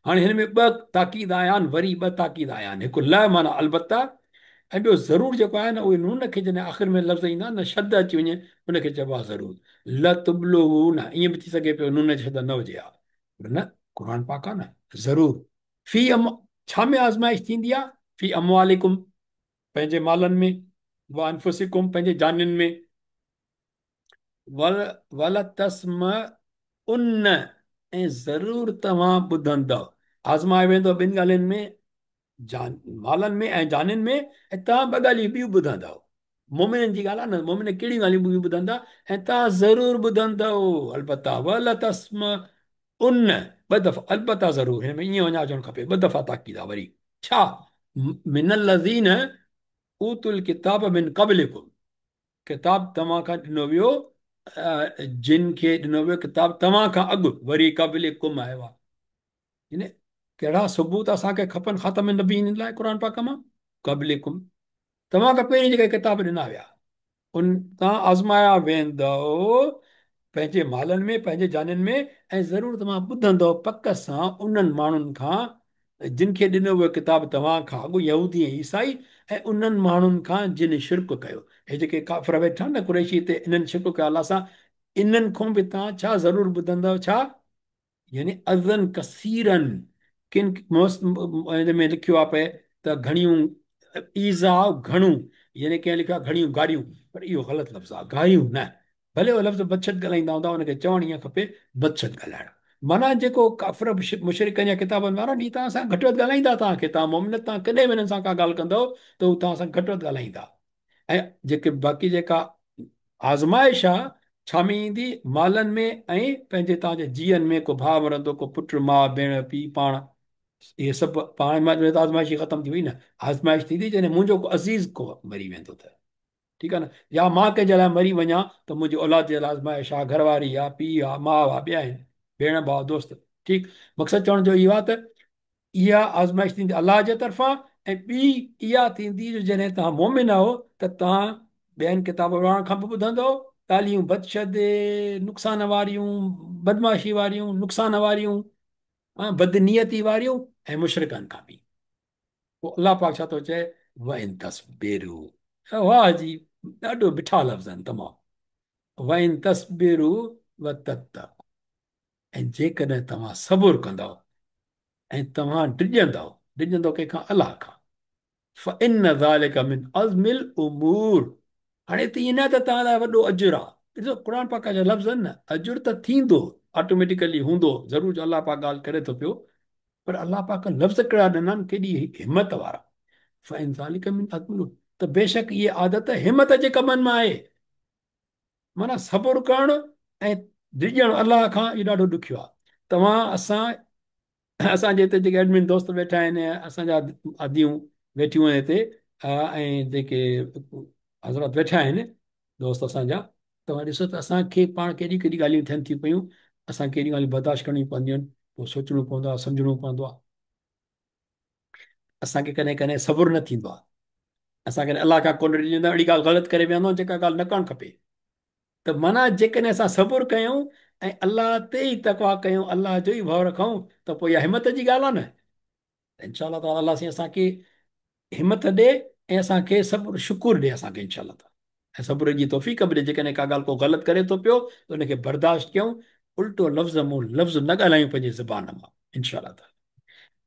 [SPEAKER 1] हाणे हिन में ॿ ताक़ीद आया आहिनि, वरी ॿ ताक़ीद आया आहिनि, हिकु ल माना अलबत्ता, ऐं ॿियो ज़रूर जेको आहे न, उहे नून खे जॾहिं आख़िर में लफ़्ज़ ईंदा आहिनि न, शद अची वञे, उनखे चइबो आहे ज़रूर। ल तुबलुवून, ईअं बि थी सघे पियो नून जी शद न हुजे हा, पर न, क़ुर पाक आहे न, ज़रूर। फ़ी अम, छा में आज़माइश थींदी आहे? फ़ी अमवालिकुम, पंहिंजे मालनि में, व अनफुसिकुम, पंहिंजे जानियुनि में, वल तस्मउन्न, ऐं ज़रूर तव्हां ॿुधंदव। आज़माए वेंदो ॿिनि ॻाल्हियुनि में, जान मालनि में ऐं जानियुनि में, ऐं तव्हां ॿ ॻाल्हियूं ॿियूं ॿुधंदव। मोमिननि जी ॻाल्हि आहे न, मोमिन कहिड़ियूं ॻाल्हियूं ॿियूं ॿुधंदा, ऐं तव्हां ज़रूर ॿुधंदव। अलबत्ता वल तस्मउन्न, ॿ दफ़ा अलबत्ता ज़रूर, हिन में ईअं वञा अचणु खपे, ॿ दफ़ा ताक़ीद आहे। वरी छा? मिनल लज़ीन ऊतुल किताब मिन क़ब्लिकुम, किताब तव्हां खां ॾिनो वियो, जिन खे ॾिनो वियो किताब तव्हां खां अॻु, वरी क़ब्लिकुम आयो आहे। यानी कहिड़ा सबूत असांखे खपनि ख़ातम नबीन लाइ क़ुर पाक मां? क़ब्लिकुम, तव्हां खां पहिरीं जेके किताब ॾिना विया, उन तां आज़माया वेंदव पंहिंजे मालनि में, पंहिंजे जानियुनि में, ऐं ज़रूर तव्हां ॿुधंदव पक सां उन्हनि माण्हुनि खां जिन खे ॾिनो वियो किताब तव्हां खां अॻु, यहूदी ऐं ईसाई, ऐं उन्हनि माण्हुनि खां जिन शिर्क कयो। हे जेके काफ़िर वेठा आहिनि न कुरैशी ते, इन्हनि शिर्क कयो अलाह सां, इन्हनि खां बि तव्हां छा ज़रूर ॿुधंदव? छा? यानी अज़न कसीरन, किन हिन में लिखियो आहे पए त घणियूं ईज़ा घणो, यानी कंहिं लिखियो आहे घणियूं गारियूं, पर इहो ग़लति लफ़्ज़ आहे, गारियूं न, भले उहो लफ़्ज़ बदशत ॻाल्हाईंदा हूंदा, हुनखे चवणु ईअं खपे बदशत ॻाल्हाइणु, माना जेको काफ़िर मुशरिकनि जा किताबनि वारा आहिनि, इहे तव्हां सां घटि वधि ॻाल्हाईंदा तव्हांखे, तव्हां मोमिन, तव्हां कॾहिं बि हिननि सां का ॻाल्हि कंदव त हू तव्हां सां घटि वधि ॻाल्हाईंदा। ऐं जेके बाक़ी जेका आज़माइश आहे छा में ईंदी? मालनि में ऐं पंहिंजे तव्हांजे जीअनि में, को भाउ मरंदो, को पुटु, माउ, भेण, पीउ, पाण, इहे सभु पाण मां त आज़माइश ई ख़तमु थी वई न। आज़माइश थींदी जॾहिं मुंहिंजो को अज़ीज़ को मरी वेंदो त, ठीकु आहे न, या मां कंहिंजे लाइ मरी वञा त मुंहिंजी औलाद जे लाइ आज़माइश आहे, घरवारी आहे, पीउ आहे, माउ आहे, ॿिया आहिनि, भेण भाउ, दोस्त। ठीकु, मक़सदु चवण जो इहो आहे त इहा आज़माइश थींदी अलाह जे तरफ़ां, ऐं ॿी इहा थींदी जो जॾहिं तव्हां मोमिन आहियो त तव्हां ॿियनि किताब वारनि खां बि ॿुधंदव ॻाल्हियूं बदशद, नुक़सान वारियूं, बदमाशी वारियूं, नुक़सान वारियूं, बदनीयती वारियूं, ऐं मुशरिकनि खां बि। पोइ अलाह पाक छा थो चए? व इन तस्बिरू, वाह जी, ॾाढो मिठा लफ़्ज़ आहिनि तमामु। व इन तस्बिरू व तत्तकू, ऐं जेकॾहिं तव्हां सबुरु कंदव ऐं तव्हां डिॼंदव, डिॼंदव कंहिंखां? अलाह खां। फ़इन ज़ालिका मिन अज़मिल उमूर, हाणे हिते ईअं न त तव्हां लाइ वॾो अजुर आहे। ॾिसो क़ुर पाक जा लफ़्ज़ आहिनि न, अजुर त थींदो, ऑटोमेटिकली हूंदो, ज़रूर जो अलाह पाक ॻाल्हि करे थो पियो, पर अलाह पाक लफ़्ज़ कहिड़ा ॾिना आहिनि, केॾी हिमत वारा। फ़इन ज़ालिका मिन अज़मिल, त बेशक इहा आदत हिमत जे कमनि मां आहे, माना सबुरु करणु ऐं डिॼणु अलाह खां इहो ॾाढो ॾुखियो आहे। तव्हां असांजे हिते जेके एडमिन दोस्त वेठा आहिनि, असांजा आदियूं वेठियूं आहिनि हिते, ऐं जेके हज़रत वेठा आहिनि दोस्त असांजा, तव्हां ॾिसो त असांखे पाण केॾी केॾी ॻाल्हियूं थियनि थियूं पयूं, असांखे केॾियूं ॻाल्हियूं बर्दाश्त करणियूं पवंदियूं आहिनि, पोइ सोचिणो पवंदो आहे, सम्झणो पवंदो आहे। असांखे कॾहिं कॾहिं सबुरु न थींदो आहे, असां कॾहिं अलाह खां कोन डिॼंदा, अहिड़ी ॻाल्हि ग़लति करे वेहंदा आहियूं जेका ॻाल्हि न करणु खपे। त माना जेकॾहिं असां सबुरु कयूं ऐं अलाह ते ई तकवा कयूं, अलाह जो ई भउ रखूं, त पोइ इहा हिमत जी ॻाल्हि आहे न। इंशा ताला अलाह साईं असांखे हिमत ॾे ऐं असांखे सबुरु शुकुर ॾे असांखे इंशा ताला, ऐं सबुर जी तौफ़ीक़ बि ॾे। जेकॾहिं का ॻाल्हि को ग़लति करे थो पियो त उनखे बर्दाश्त कयूं, उल्टो लफ़्ज़ मूं लफ़्ज़ न ॻाल्हायूं पंहिंजी ज़बान मां इंशा ताला।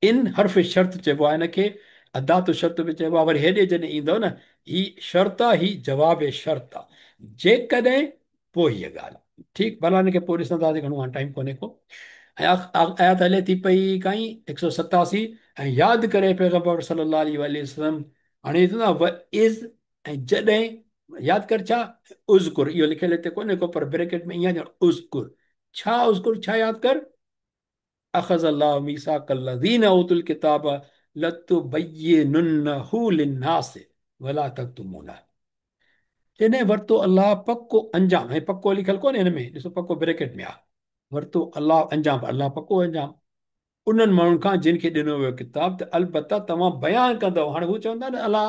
[SPEAKER 1] इन हर्फ़ शर्त चइबो आहे हिनखे, ادات شرط به چئبو آهي. وري هيڏي جڏهن ايندو نه، هي شرط آهي، هي جواب شرط آهي، جيڪڏهن پوء هيء ڳالهه ٺيڪ. ڀلا هن کي پوء ڏسنداسين، گهڻو هاڻي ٽائيم ڪونهي ڪو. ۽ آيات هلي ٿي پئي ڪائين 187. ۽ ياد ڪري پيغمبر صلي الله عليه وآله وسلم، هاڻي هي ٿيندو آهي و اذ، ۽ جڏهن ياد ڪر ڇا، اذڪر، اهو لکيل هتي ڪونهي ڪو، پر بريڪيٽ ۾ ائين ڄڻ اذڪر، ڇا اذڪر، ڇا ياد ڪر، اخذ الله ميثاق الذين اوتوا الڪتاب لتبيننه للناس ولا تڪتمونه، جڏهن ورتو الله پڪو انجام، ۽ پڪو لکيل ڪونهي هن ۾ ڏسو پڪو بريڪيٽ ۾ آ، ورتو الله انجام، الله پڪو انجام انهن ماڻهن کان جن کي ڏنو ويو ڪتاب ته البته توهان بيان ڪندؤ. هاڻي هو چوندا نه الله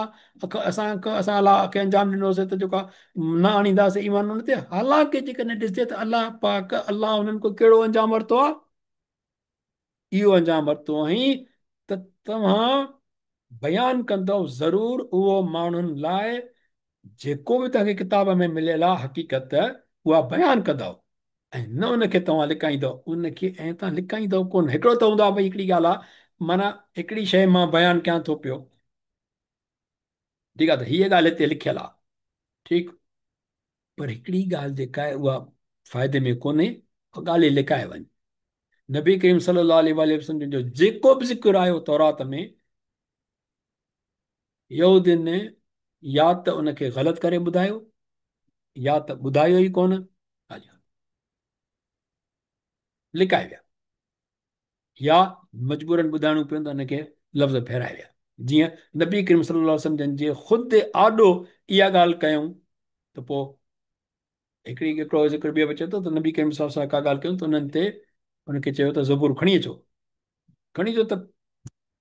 [SPEAKER 1] اسان الله کي انجام ڏنوسي ته جيڪا نه آڻينداسين ايمان ان تي، حالانڪه جيڪڏهن ڏسجي ته الله پاڪ الله انهن کان ڪهڙو انجام ورتو آهي، اهو انجام ورتو آهين ته توهان بيان ڪندؤ ضرور اهو ماڻهن لاء جيڪو به توهان کي ڪتاب ۾ مليل آهي حقيقت اها بيان ڪندؤ ۽ نه ان کي توهان لڪائيندؤ، ان کي ۽ توهان لڪائيندؤ ڪونه. هڪڙو ته هوندو آهي ڀئي هڪڙي ڳالهه آهي معنيٰ هڪڙي شيء مان بيان ڪيان ٿو پيو، ٺيڪ آهي، ته هيء ڳالهه هتي لکيل آهي، ٺيڪ، پر هڪڙي ڳالهه جيڪا آهي اها فائدي ۾ ڪونهي، اها ڳالهه ئي لڪائي وڃ. نبي ڪريم صلي الله عليه وآله وسلم جن جو جيڪو به ذڪر آيو تورات ۾، يهودين يا ته ان کي غلط ڪري ٻڌايو يا ته ٻڌايو ئي ڪونه، لڪائي ويا يا مجبورن ٻڌائڻو پيو ته ان کي لفظ ڦيرائي ويا. جيئن نبي ڪريم صلي الله عليه وسلم جن جي خود آڏو اها ڳالهه ڪيائون ته پوء هڪڙو ذڪر ٻيو به اچي ٿو ته نبي ڪريم صلي الله عليه وسلم ڪا ڳالهه ڪيون ته انهن تي ان کي چيو ته زبور کڻي اچو، کڻي اچو ته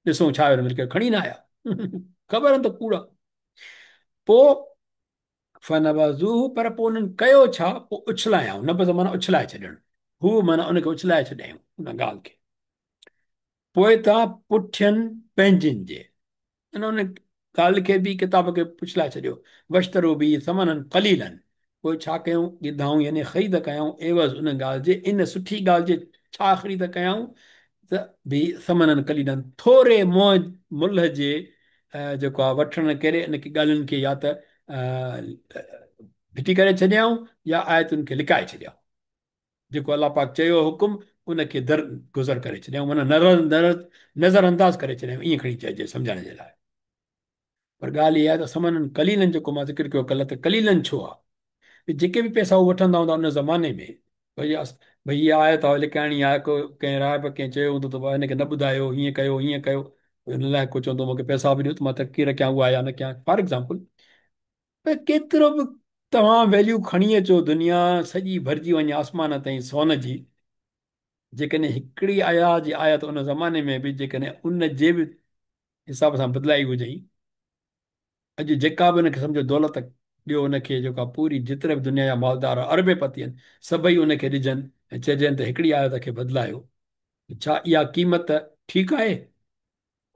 [SPEAKER 1] ڏسون ڇا آهي، ملڪ کڻي نه آيا، خبر ته ڪوڙا. پوء فنبذوه، پر پوء انهن ڪيو ڇا، پوء اڇلايائون، نبذ معنيٰ اڇلائي ڇڏڻ، هو معنيٰ ان کي اڇلائي ڇڏيائون ان ڳالهه کي، پوء تان پٺين پنهنجن جي ان ڳالهه کي به ڪتاب کي اڇلائي ڇڏيو، واشتروا به ثمنا قليلا، پوء ڇا ڪيائون، ڳڌائون يعني خريد ڪيائون عيوض ان ڳالهه جي، ان سٺي ڳالهه جي ڇا خريد ڪيائون ته به ثمنا قليلا، ٿوري ملهه جي جيڪو آهي وٺڻ ڪري ان کي ڳالهين کي يا ته ڦٽي ڪري ڇڏيائون يا آيتن کي لڪائي ڇڏيائون. جيڪو الله پاڪ چيو حڪم ان کي در گذر ڪري ڇڏيائون معنيٰ نظر انداز ڪري ڇڏيائون، ائين کڻي چئجي سمجهڻ جي لاء. پر ڳالهه اها آهي ته ثمنا قليلا جيڪو مان ذڪر ڪيو ڪلهه ته قليلا ڇو آهي؟ جيڪي به پئسا هو وٺندا هوندا ان زماني ۾ ڀئي ڀئي هيء آيت آهي لڪائڻي آهي، ڪو ڪنهن راهب ڪنهن چيو هوندو ته هن کي نه ٻڌايو، هيئن ڪيو هيئن ڪيو، ان لاء ڪو چوندو مون کي پئسا به ڏيو ته مان تقرير ڪيان اها يا نه ڪيان، فار ايگزامپل. پر ڪيترو به توهان ويليو کڻي اچو دنيا سڄي ڀرجي وڃي آسمان تائين سون جي، جيڪڏهن هڪڙي آيا جي آيت ان زماني ۾ به جيڪڏهن ان جي به حساب سان بدلائي هجئي، اڄ جيڪا به ان کي سمجهو دولت ڏيو ان کي جيڪا پوري جيتري به دنيا جا مالدار اربي پتي آهن سڀئي ان کي ڏجن ۽ چئجن ته هڪڙي آيت کي بدلايو، ڇا اها قيمت ٺيڪ آهي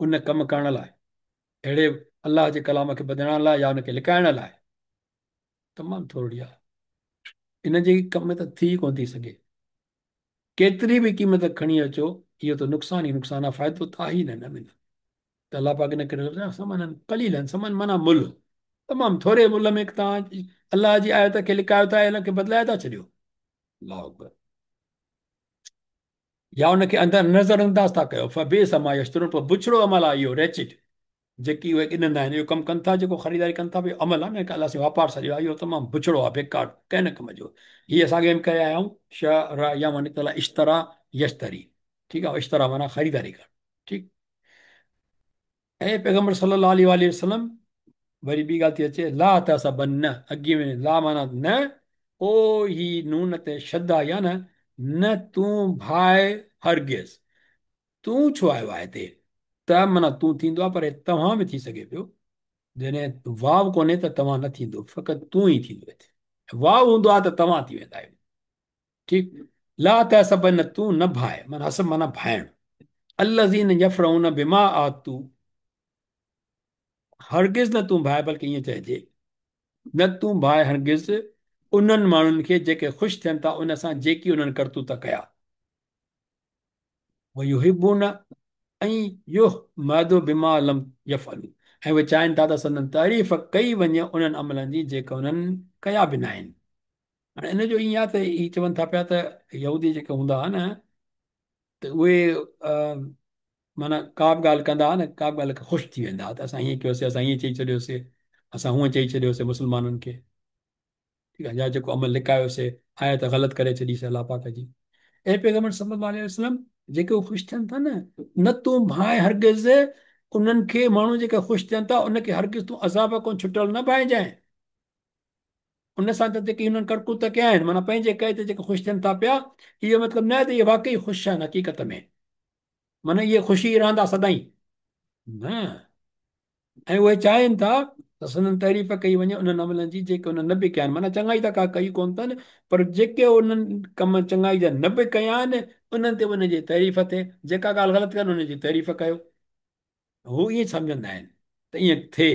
[SPEAKER 1] ان ڪم ڪرڻ لاء؟ اهڙي الله جي ڪلام کي بدلائڻ لاء يا ان کي لڪائڻ لاء تمام ٿورڙي آهي. ان جي قيمت ٿي ئي ڪونه ٿي سگهي. ڪيتري به قيمت کڻي اچو اهو ته نقصان ئي نقصان آهي، فائدو ته آهي ئي نه ان ۾. ته الله پاڪ ان ڪري لفظ ثمنا قليلا، ثمن معنيٰ ملهه، تمام ٿوري ملهه ۾ توهان الله جي آيت کي لڪايو ٿا ۽ ان کي بدلائي ٿا ڇڏيو. الله اڪبر. يا ان کي اندر نظر انداز ٿا ڪيو، فبئس ما يشترون، پوء بڇڙو عمل آهي اهو، Wretched، جيڪي اهي ڳنهندا آهن، اهو ڪم ڪن ٿا، جيڪو خريداري ڪن ٿا، اهو عمل آهي نه، الله سائين واپار سڏيو آهي، اهو تمام بڇڙو آهي، بيڪار، ڪنهن نه ڪم جو. هي اسان اڳي ۾ ڪري آيا آهيون، ش ر يا مان نڪتل آهي اشترا يشتري، ٺيڪ آهي، اشترا معنيٰ خريداري ڪرڻ، ٺيڪ. اي پيغمبر صلي الله عليه واٰله وسلم، وري ٻي ڳالهه ٿي اچي، لا تحسبن، اڳي ۾ لا معنيٰ نه، او هي نون تي شد آئي آهي نه، نه تون ڀاء هرگز، تون ڇو آيو آهي هتي، ته معنيٰ تون ٿيندو آهي پر هي توهان به ٿي سگهي پيو، جڏهن واو ڪونهي ته توهان نه ٿيندو، فقط تون ئي ٿيندو هتي، واو هوندو آهي ته توهان ٿي ويندا آهيو، ٺيڪ، لا تحسبن تون نه ڀانء، معنيٰ حسب معنيٰ ڀانئڻ، الذين يفرحون بما آتوا، هرگز نه تون ڀانء بلڪه ائين چئجي نه تون ڀانء هرگز انهن ماڻهن کي جيڪي خوش ٿين ٿا ان سان جيڪي انهن ڪرتوت ڪيا، ويحبون ۽ يحمدوا بما لم يفعلوا ۽ اهي چاهين ٿا ته سندن تعريف ڪئي وڃي انهن عملن جي جيڪي انهن ڪيا به ناهن. هاڻي ان جو ائين آهي ته هي چون ٿا پيا ته يهودي جيڪي هوندا هئا نه ته اهي معنيٰ ڪا به ڳالهه ڪندا هئا نه ڪا به ڳالهه خوش ٿي ويندا هئا ته اسان ائين ڪيوسي، اسان ائين چئي ڇڏيوسي، اسان هونئن چئي ڇڏيوسي مسلمانن کي، ٺيڪ آهي، يا جيڪو عمل لڪايوسي، آيت غلط ڪري ڇڏيسي الله پاڪ جي. اي پيغمبر صلي الله عليه وسلم جيڪي هو خوش ٿين ٿا نه، نه تون ڀانء هرگز انهن کي، ماڻهو جيڪي خوش ٿين ٿا ان کي هرگز تون عذاب کان ڇٽل نه ڀانئجانء. ان سان ته جيڪي هنن ڪرتوت ڪيا آهن، معنيٰ پنهنجي ڪئي تي جيڪي خوش ٿين ٿا پيا، اهو مطلب نه آهي ته اهي واقعي خوش آهن حقيقت ۾، معنيٰ اهي خوش ئي رهندا سدائين، نه، ۽ اهي چاهين ٿا ته سندن تعريف ڪئي وڃي انهن عملن جي جيڪي انهن نه به ڪيا آهن، معنيٰ چڱائي ته ڪا ڪئي ڪونه اٿن، پر جيڪي انهن ڪم چڱائي جا نه به ڪيا آهن، انهن تي به انهن جي تعريف ٿئي، جيڪا ڳالهه غلط ڪن انهن جي تعريف ڪيو. هو ائين سمجهندا آهن ته ائين ٿئي.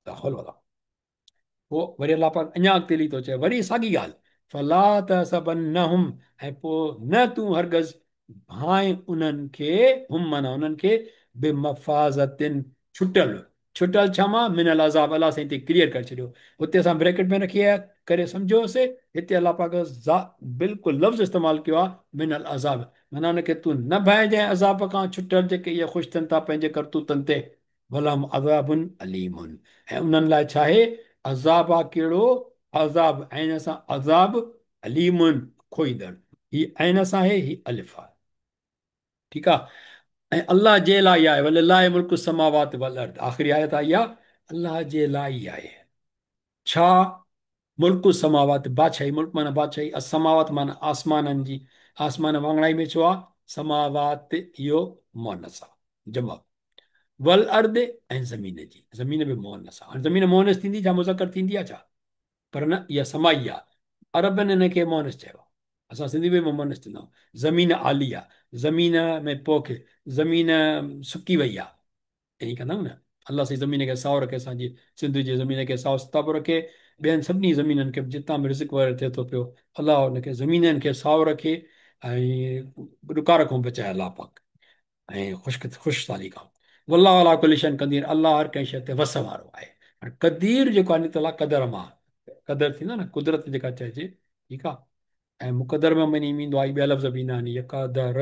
[SPEAKER 1] لا حول ولا پوء وري الله پاڪ اڃا اڳتي هلي ٿو چئي وري ساڳي ڳالهه فلا تحسبنهم ۽ پوء نه تون هرگز ڀانء انهن کي، هم معنيٰ انهن کي، بمفازة ڇٽل، ڇٽل ڇا مان، من العذاب الله سائين هتي ڪليئر ڪري ڇڏيو هتي اسان بريڪٽ ۾ رکي ڪري سمجهيوسي هتي الله پاڪ بلڪل لفظ استعمال ڪيو آهي من العذاب معنيٰ ان کي تون نه ڀانئجانء عذاب کان ڇٽل جيڪي اهي خوش ٿين ٿا پنهنجي ڪرتوتن تي ولهم عذاب اليم ۽ انهن لاء ڇا آهي عذاب آ ڪهڙو عذاب عين سان عذاب اليم کوئيندڙ هي عين سان آهي هي الف آ ٺيڪ آ ۽ الله جي لاء ئي آهي ولله ملڪ السماوات والارض آخري آيت آئي آ الله جي لاء ئي آهي ڇا ملڪ السماوات بادشاهي ملڪ معنيٰ بادشاهي السماوات معنيٰ آسمانن جي آسمان واڱڻائي ۾ ڇو آ سماوات اهو مؤنث آ جمع والارض ۽ زمين جي زمين به مؤنث آ هاڻي زمين مؤنث ٿيندي ڇا مذڪر ٿيندي آ ڇا پر نه اها سمائي آ عربن هن کي مؤنث چيو آ اسان سنڌي ۾ به مؤنث چوندا آهيون زمين آلي آ زمين ۾ پوک زمين سڪي وئي آ ائين ڪندا آهيون نه الله سائين زمين کي سائو رکي اسان جي سنڌ جي زمين کي سائو ستابو رکي ٻين سڀني زمينن کي به جتان به رزق وغيره ٿئي ٿو پيو الله ان کي زمينن کي سائو رکي ۽ ڏڪار کان بچائي الله پاڪ ۽ خشڪ خشڪ سالي کان والله علي ڪل شيء قدير الله هر ڪنهن شيء تي وس وارو آهي هاڻي قدير جيڪو آهي نتلا قدر مان قدر ٿيندو نه قدرت جيڪا چئجي ٺيڪ آهي ۽ مقدر ۾ معني ايندو آهي ٻيا لفظ به ايندا آهن يقدر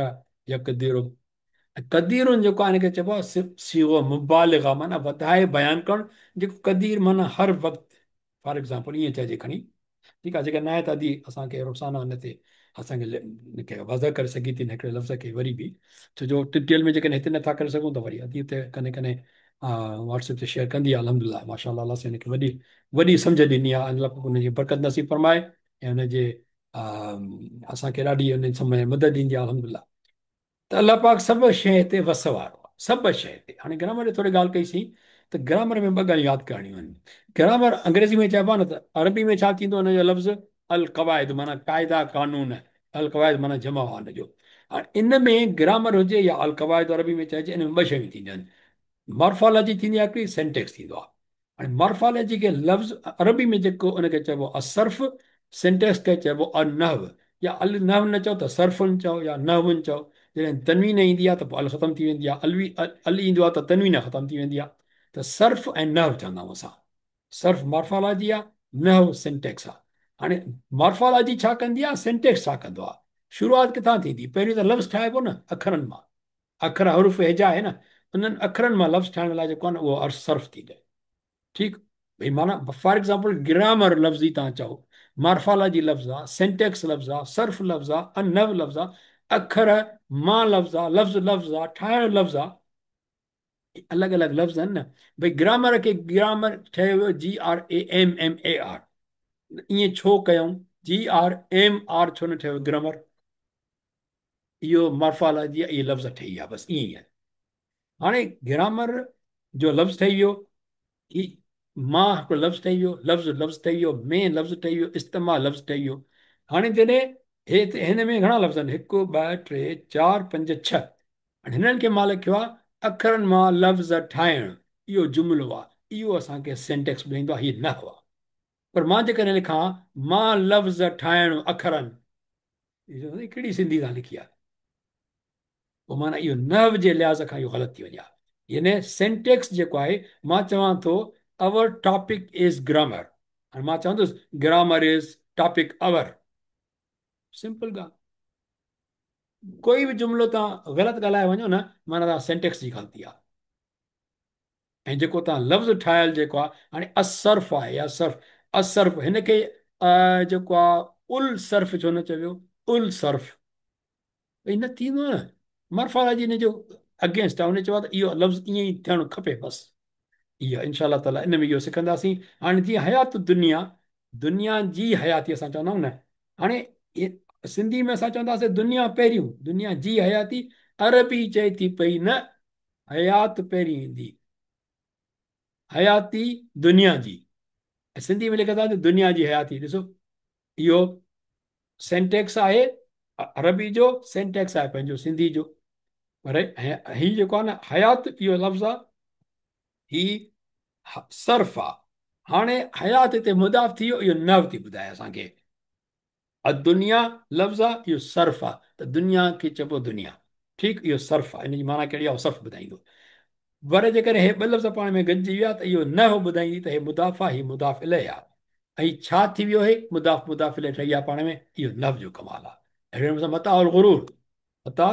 [SPEAKER 1] يقدر ۽ قدير جيڪو آهي ان کي چئبو آهي صيغو مبالغه معنيٰ وڌائي بيان ڪرڻ جيڪو قدير معنيٰ هر وقت فار ايگزامپل ائين چئجي کڻي ٺيڪ آهي جيڪا ناهي ته ادي اسان کي رخسانه ان تي اسان کي واضح ڪري سگهي ٿي هڪڙي لفظ کي وري به ڇو جو ڊيٽيل ۾ جيڪڏهن هتي نٿا ڪري سگهون ته وري ادي هتي ڪڏهن ڪڏهن واٽس ايپ تي شيئر ڪندي آهي الحمد لله ماشاء الله الله سائين هن کي وڏي وڏي سمجهه ڏني آهي الله پاڪ ان جي برڪت نصيب فرمائي ۽ ان جي اسان کي ڏاڍي ان سمجھ مدد ڏيندي آهي الحمد لله ته الله پاڪ سڀ شيء تي وس وارو آهي سڀ شيء تي. هاڻي گرامر جي ٿوري ڳالهه ڪئي سين ته گرامر ۾ ٻه ڳالهيون ياد ڪرڻيون آهن. گرامر انگريزي ۾ چئبو آهي نه ته عربي ۾ ڇا ٿيندو ان جو لفظ القواعد معنيٰ قاعدا قانون القواعد معنيٰ جمع آهي ان جو. هاڻي ان ۾ گرامر هجي يا القواعد عربي ۾ چئجي ان ۾ ٻه شيون ٿينديون آهن. مارفالاجي ٿيندي آهي هڪڙي سينٽيڪس ٿيندو آهي. هاڻي مارفالاجي کي لفظ عربي ۾ جيڪو ان کي چئبو الصرف، سينٽيڪس کي چئبو النحو يا النحو نه چئو ته صرف چئو يا نحو چئو. جڏهن تنوين ايندي آهي ته پوء ال ختم ٿي ويندي آهي، الوي ال ايندو آهي ته تنوين ختم ٿي ويندي آهي ته صرف ۽ نحو چوندا آهيون اسان. صرف مارفالاجي آهي، نحو سينٽيڪس آهي. هاڻي مارفالاجي ڇا ڪندي آهي، سينٽيڪس ڇا ڪندو آهي؟ شروعات ڪٿان ٿيندي؟ پهريون ته لفظ ٺاهبو نه اکرن مان. اکر حروف هجا آهي نه انهن اکرن مان لفظ ٺاهڻ لاء جيڪو آهي نه اهو عرض صرف ٿيندو آهي ٺيڪ ڀئي معنيٰ فار ايگزامپل گرامر لفظ ئي تان چئو مارفالاجي لفظ آ سينٽيڪس لفظ آ صرف لفظ آ انو لفظ آ اکر مان لفظ آ لفظ لفظ آ ٺاهڻ لفظ آ الڳ الڳ لفظ آهن نه ڀئي گرامر کي گرامر ٺهيو ويو جي R A M M A R ائين ڇو ڪيائون جي آر ايم آر ڇو نه ٺهيو گرامر اهو مارفالاجي اهي لفظ ٺهي ويا بس ائين ئي آهي. هاڻي گرامر جو لفظ ٺهي ويو، هي مان هڪڙو لفظ ٺهي ويو، لفظ لفظ ٺهي ويو، ۾ لفظ ٺهي ويو، استعمال لفظ ٺهي ويو. هاڻي جڏهن هي هن ۾ گهڻا لفظ آهن هڪ ٻه ٽي چار پنج ڇهه. هاڻي هنن کي مان لکيو آهي اکرن مان لفظ ٺاهڻ اهو جملو آهي اهو اسان کي سينٽيڪس ٻڌائيندو آهي هي نحو آهي. پر مان جيڪڏهن لکان مان لفظ ٺاهڻ اکرن ڪهڙي سنڌي تان لکي آهي؟ पोइ माना इहो नहव जे लिहाज़ खां इहो ग़लति थी वञे हा। यानी सिंटेक्स जेको आहे, मां चवां थो our topic is grammar, हाणे मां चवंदुसि grammar is topic our, simple ॻाल्हि। कोई बि जुमिलो तव्हां ग़लति ॻाल्हाए वञो न, माना तव्हां सिंटेक्स जी ग़लती आहे। ऐं जेको तव्हां लफ़्ज़ ठाहियल जेको आहे, हाणे असर्फ़ आहे या सर्फ़, असर्फ़ हिनखे जेको आहे उल सर्फ़ छो न चयो, उल सर्फ़ भई न थींदो न। मर्फालॉजी हिन जो अगेंस्ट आहे, हुन चयो आहे त इहो लफ़्ज़ ईअं ई थियणु खपे बसि। इहो इंशा ताला इन में इहो सिखंदासीं। हाणे जीअं हयात दुनिया, दुनिया जी हयाती असां चवंदा आहियूं न, हाणे सिंधी में असां चवंदासीं दुनिया पहिरियों, दुनिया जी हयाती, अरबी चए थी पई न, हयात पहिरीं ईंदी, हयाती दुनिया जी। ऐं सिंधी में लिखंदासीं दुनिया जी हयाती। ॾिसो इहो सिंटेक्स आहे अरबी जो, सिंटेक्स आहे पंहिंजो सिंधी जो, पर ही जेको आहे न हयात इहो लफ़्ज़ आहे, ही सर्फ़ आहे। हाणे हयात हिते मुदाफ़ थी वियो, इहो नव थी ॿुधाए असांखे। दुनिया लफ़्ज़ आहे, इहो सर्फ़ आहे, त दुनिया खे चइबो दुनिया, ठीकु, इहो सर्फ़ आहे, इन जी माना कहिड़ी आहे, उहो सर्फ़ ॿुधाईंदो। पर जेकॾहिं हे ॿ लफ़्ज़ पाण में गॾिजी विया त इहो न ॿुधाईंदी त हे मुदाफ़ आहे, ही मुदाफ़ इलैह आहे, ऐं छा थी वियो हे मुदाफ़ मुदाफ़ इलैह ठही विया पाण में, इहो नव जो कमाल आहे। अहिड़े नमूने सां मता उल गुरूर, मता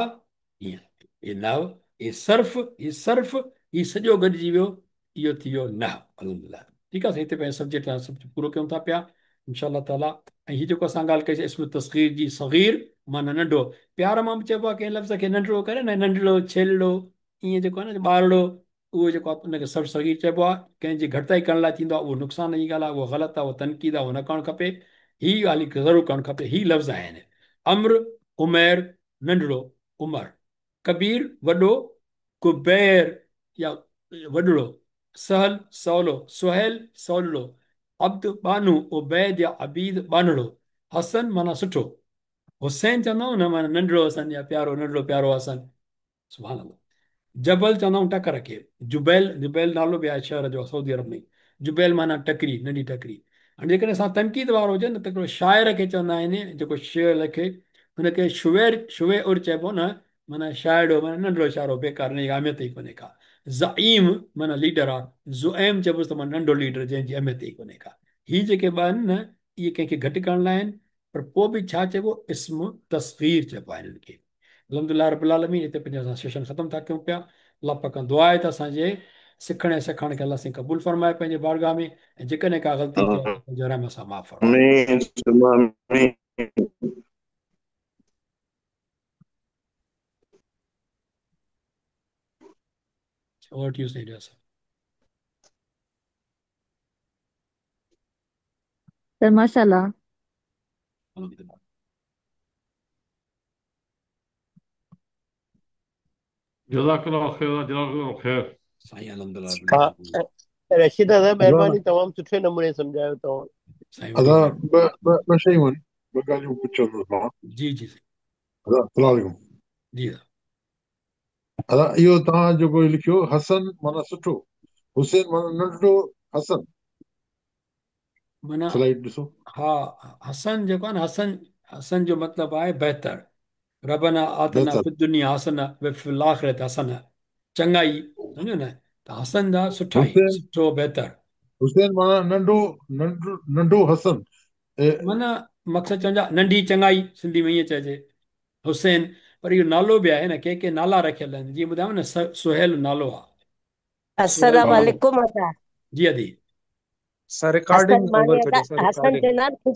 [SPEAKER 1] ईअं, हे नव, हे सर्फ़, हे सर्फ़, ही सॼो गॾिजी वियो, इहो थी वियो न। अल्हम्दुलिल्लाह, ठीकु आहे, हिते पंहिंजो सब्जेक्ट असां पूरो कयूं था पिया इंशा ताला। ऐं हीउ जेको असां ॻाल्हि कईसीं इस्म तस्गीर जी, सगीर माना नंढो, प्यार मां बि चइबो आहे कंहिं लफ़्ज़ खे नंढड़ो करे न, नंढड़ो छेलड़ो ईअं जेको आहे न ॿारड़ो, उहो जेको आहे उनखे सभु सगीर चइबो आहे। कंहिंजी घटिताई करण लाइ थींदो आहे, उहो नुक़सान जी ॻाल्हि आहे, उहो ग़लति आहे, उहो तनक़ीद आहे, उहो न करणु खपे, हीअ ॻाल्हि ज़रूरु करणु खपे। ही लफ़्ज़ आहिनि अम्र, उमेर नंढड़ो, उमर, कबीर वॾो, कुबैर या वॾड़ो, सहल सवलो, सुहेल सवलो, अब्द बानू, उबैद या अबीद बानड़ो, हसन माना सुठो, हुसैन चवंदा आहियूं न माना नंढड़ो हसन या प्यारो, नंढड़ो प्यारो हसन, सुभान अल्लाह। जबल चवंदा आहियूं टकर खे, जुबैल, जुबैल नालो बि आहे शहर जो सऊदी अरब में, जुबैल माना टकरी, नंढी टकरी। हाणे जेकॾहिं असां तनक़ीद वारो हुजे न त हिकिड़ो शाइर खे चवंदा आहिनि, जेको शेर लिखे हुनखे शुवेर, शुवे उर चइबो न, माना शाइरो, माना नंढड़ो शाइरो, बेकार, हिन जी अहमियत ई कोन्हे का। ज़ईम माना लीडर आहे, ज़ुएम चइबोसि त माना नंढो लीडर जंहिंजी अहमियत ई कोन्हे का। ही जेके ॿ आहिनि न, इहे कंहिंखे घटि करण लाइ आहिनि, पर पोइ बि छा चइबो, इस्म तस्गीर चइबो आहे हिननि खे। अल्हम्दुलिल्लाह रब्बिल आलमीन, हिते पंहिंजो असां सेशन ख़तमु था कयूं पिया। अलाह पाक खां दुआ आहे त असांजे सिखण ऐं सेखारण खे अलाह साईं क़बूल फरमाए पंहिंजे बारगाह में, ऐं जेकॾहिं का ग़लती थी आहे त पंहिंजो रहम सां माफ़ फरमाए।
[SPEAKER 2] आमीन।
[SPEAKER 1] Over to you, Sayyid sir.
[SPEAKER 3] Sir माशाल्लाह।
[SPEAKER 1] अल्हम्दुलिल्लाह।
[SPEAKER 4] जज़ाकल्लाह खैर, जज़ाकल्लाह खैर।
[SPEAKER 1] साईं अल्हम्दुलिल्लाह।
[SPEAKER 5] हा, रशीद दादा महिरबानी, तमामु सुठे नमूने सम्झायो तव्हां।
[SPEAKER 1] साईं
[SPEAKER 6] अदा ॿ ॿ शयूं आहिनि, ॿ ॻाल्हियूं पुछंदुसि मां।
[SPEAKER 1] जी जी
[SPEAKER 6] अदा अस्सलाम वालेकुम।
[SPEAKER 1] जी
[SPEAKER 6] अदा इहो तव्हां जेको लिखियो हसन माना सुठो, हुसैन माना नंढड़ो हसन,
[SPEAKER 1] माना
[SPEAKER 6] स्लाइड ॾिसो।
[SPEAKER 1] हा, हसन जेको आहे न, हसन, हसन जो मतिलबु आहे बहितर। रबना आतना
[SPEAKER 6] बहितर।
[SPEAKER 1] फिद दुनिया हसन व फिल आखिरत हसन, चङाई सम्झो न, त हसन जा सुठाई,
[SPEAKER 6] हुसैन
[SPEAKER 1] सुठो बहितर।
[SPEAKER 6] हुसैन माना नंढो, नंढो नंढो हसन,
[SPEAKER 1] माना मक़सदु चवनि जा नंढी चङाई, सिंधी में ईअं चइजे हुसैन। पर इहो नालो बि आहे न, के के नाला रखियल आहिनि, जीअं ॿुधायो न, सुहेल नालो आहे।
[SPEAKER 7] अस्सलाम वालेकुम अदा।
[SPEAKER 1] जी अदी।
[SPEAKER 8] सर रिकॉर्डिंग
[SPEAKER 7] हसन
[SPEAKER 8] ओवर
[SPEAKER 7] माने
[SPEAKER 8] करियो
[SPEAKER 7] अदा,
[SPEAKER 8] सर,
[SPEAKER 7] हसन
[SPEAKER 8] रिकॉर्डिंग।
[SPEAKER 7] चवंदा आहिनि।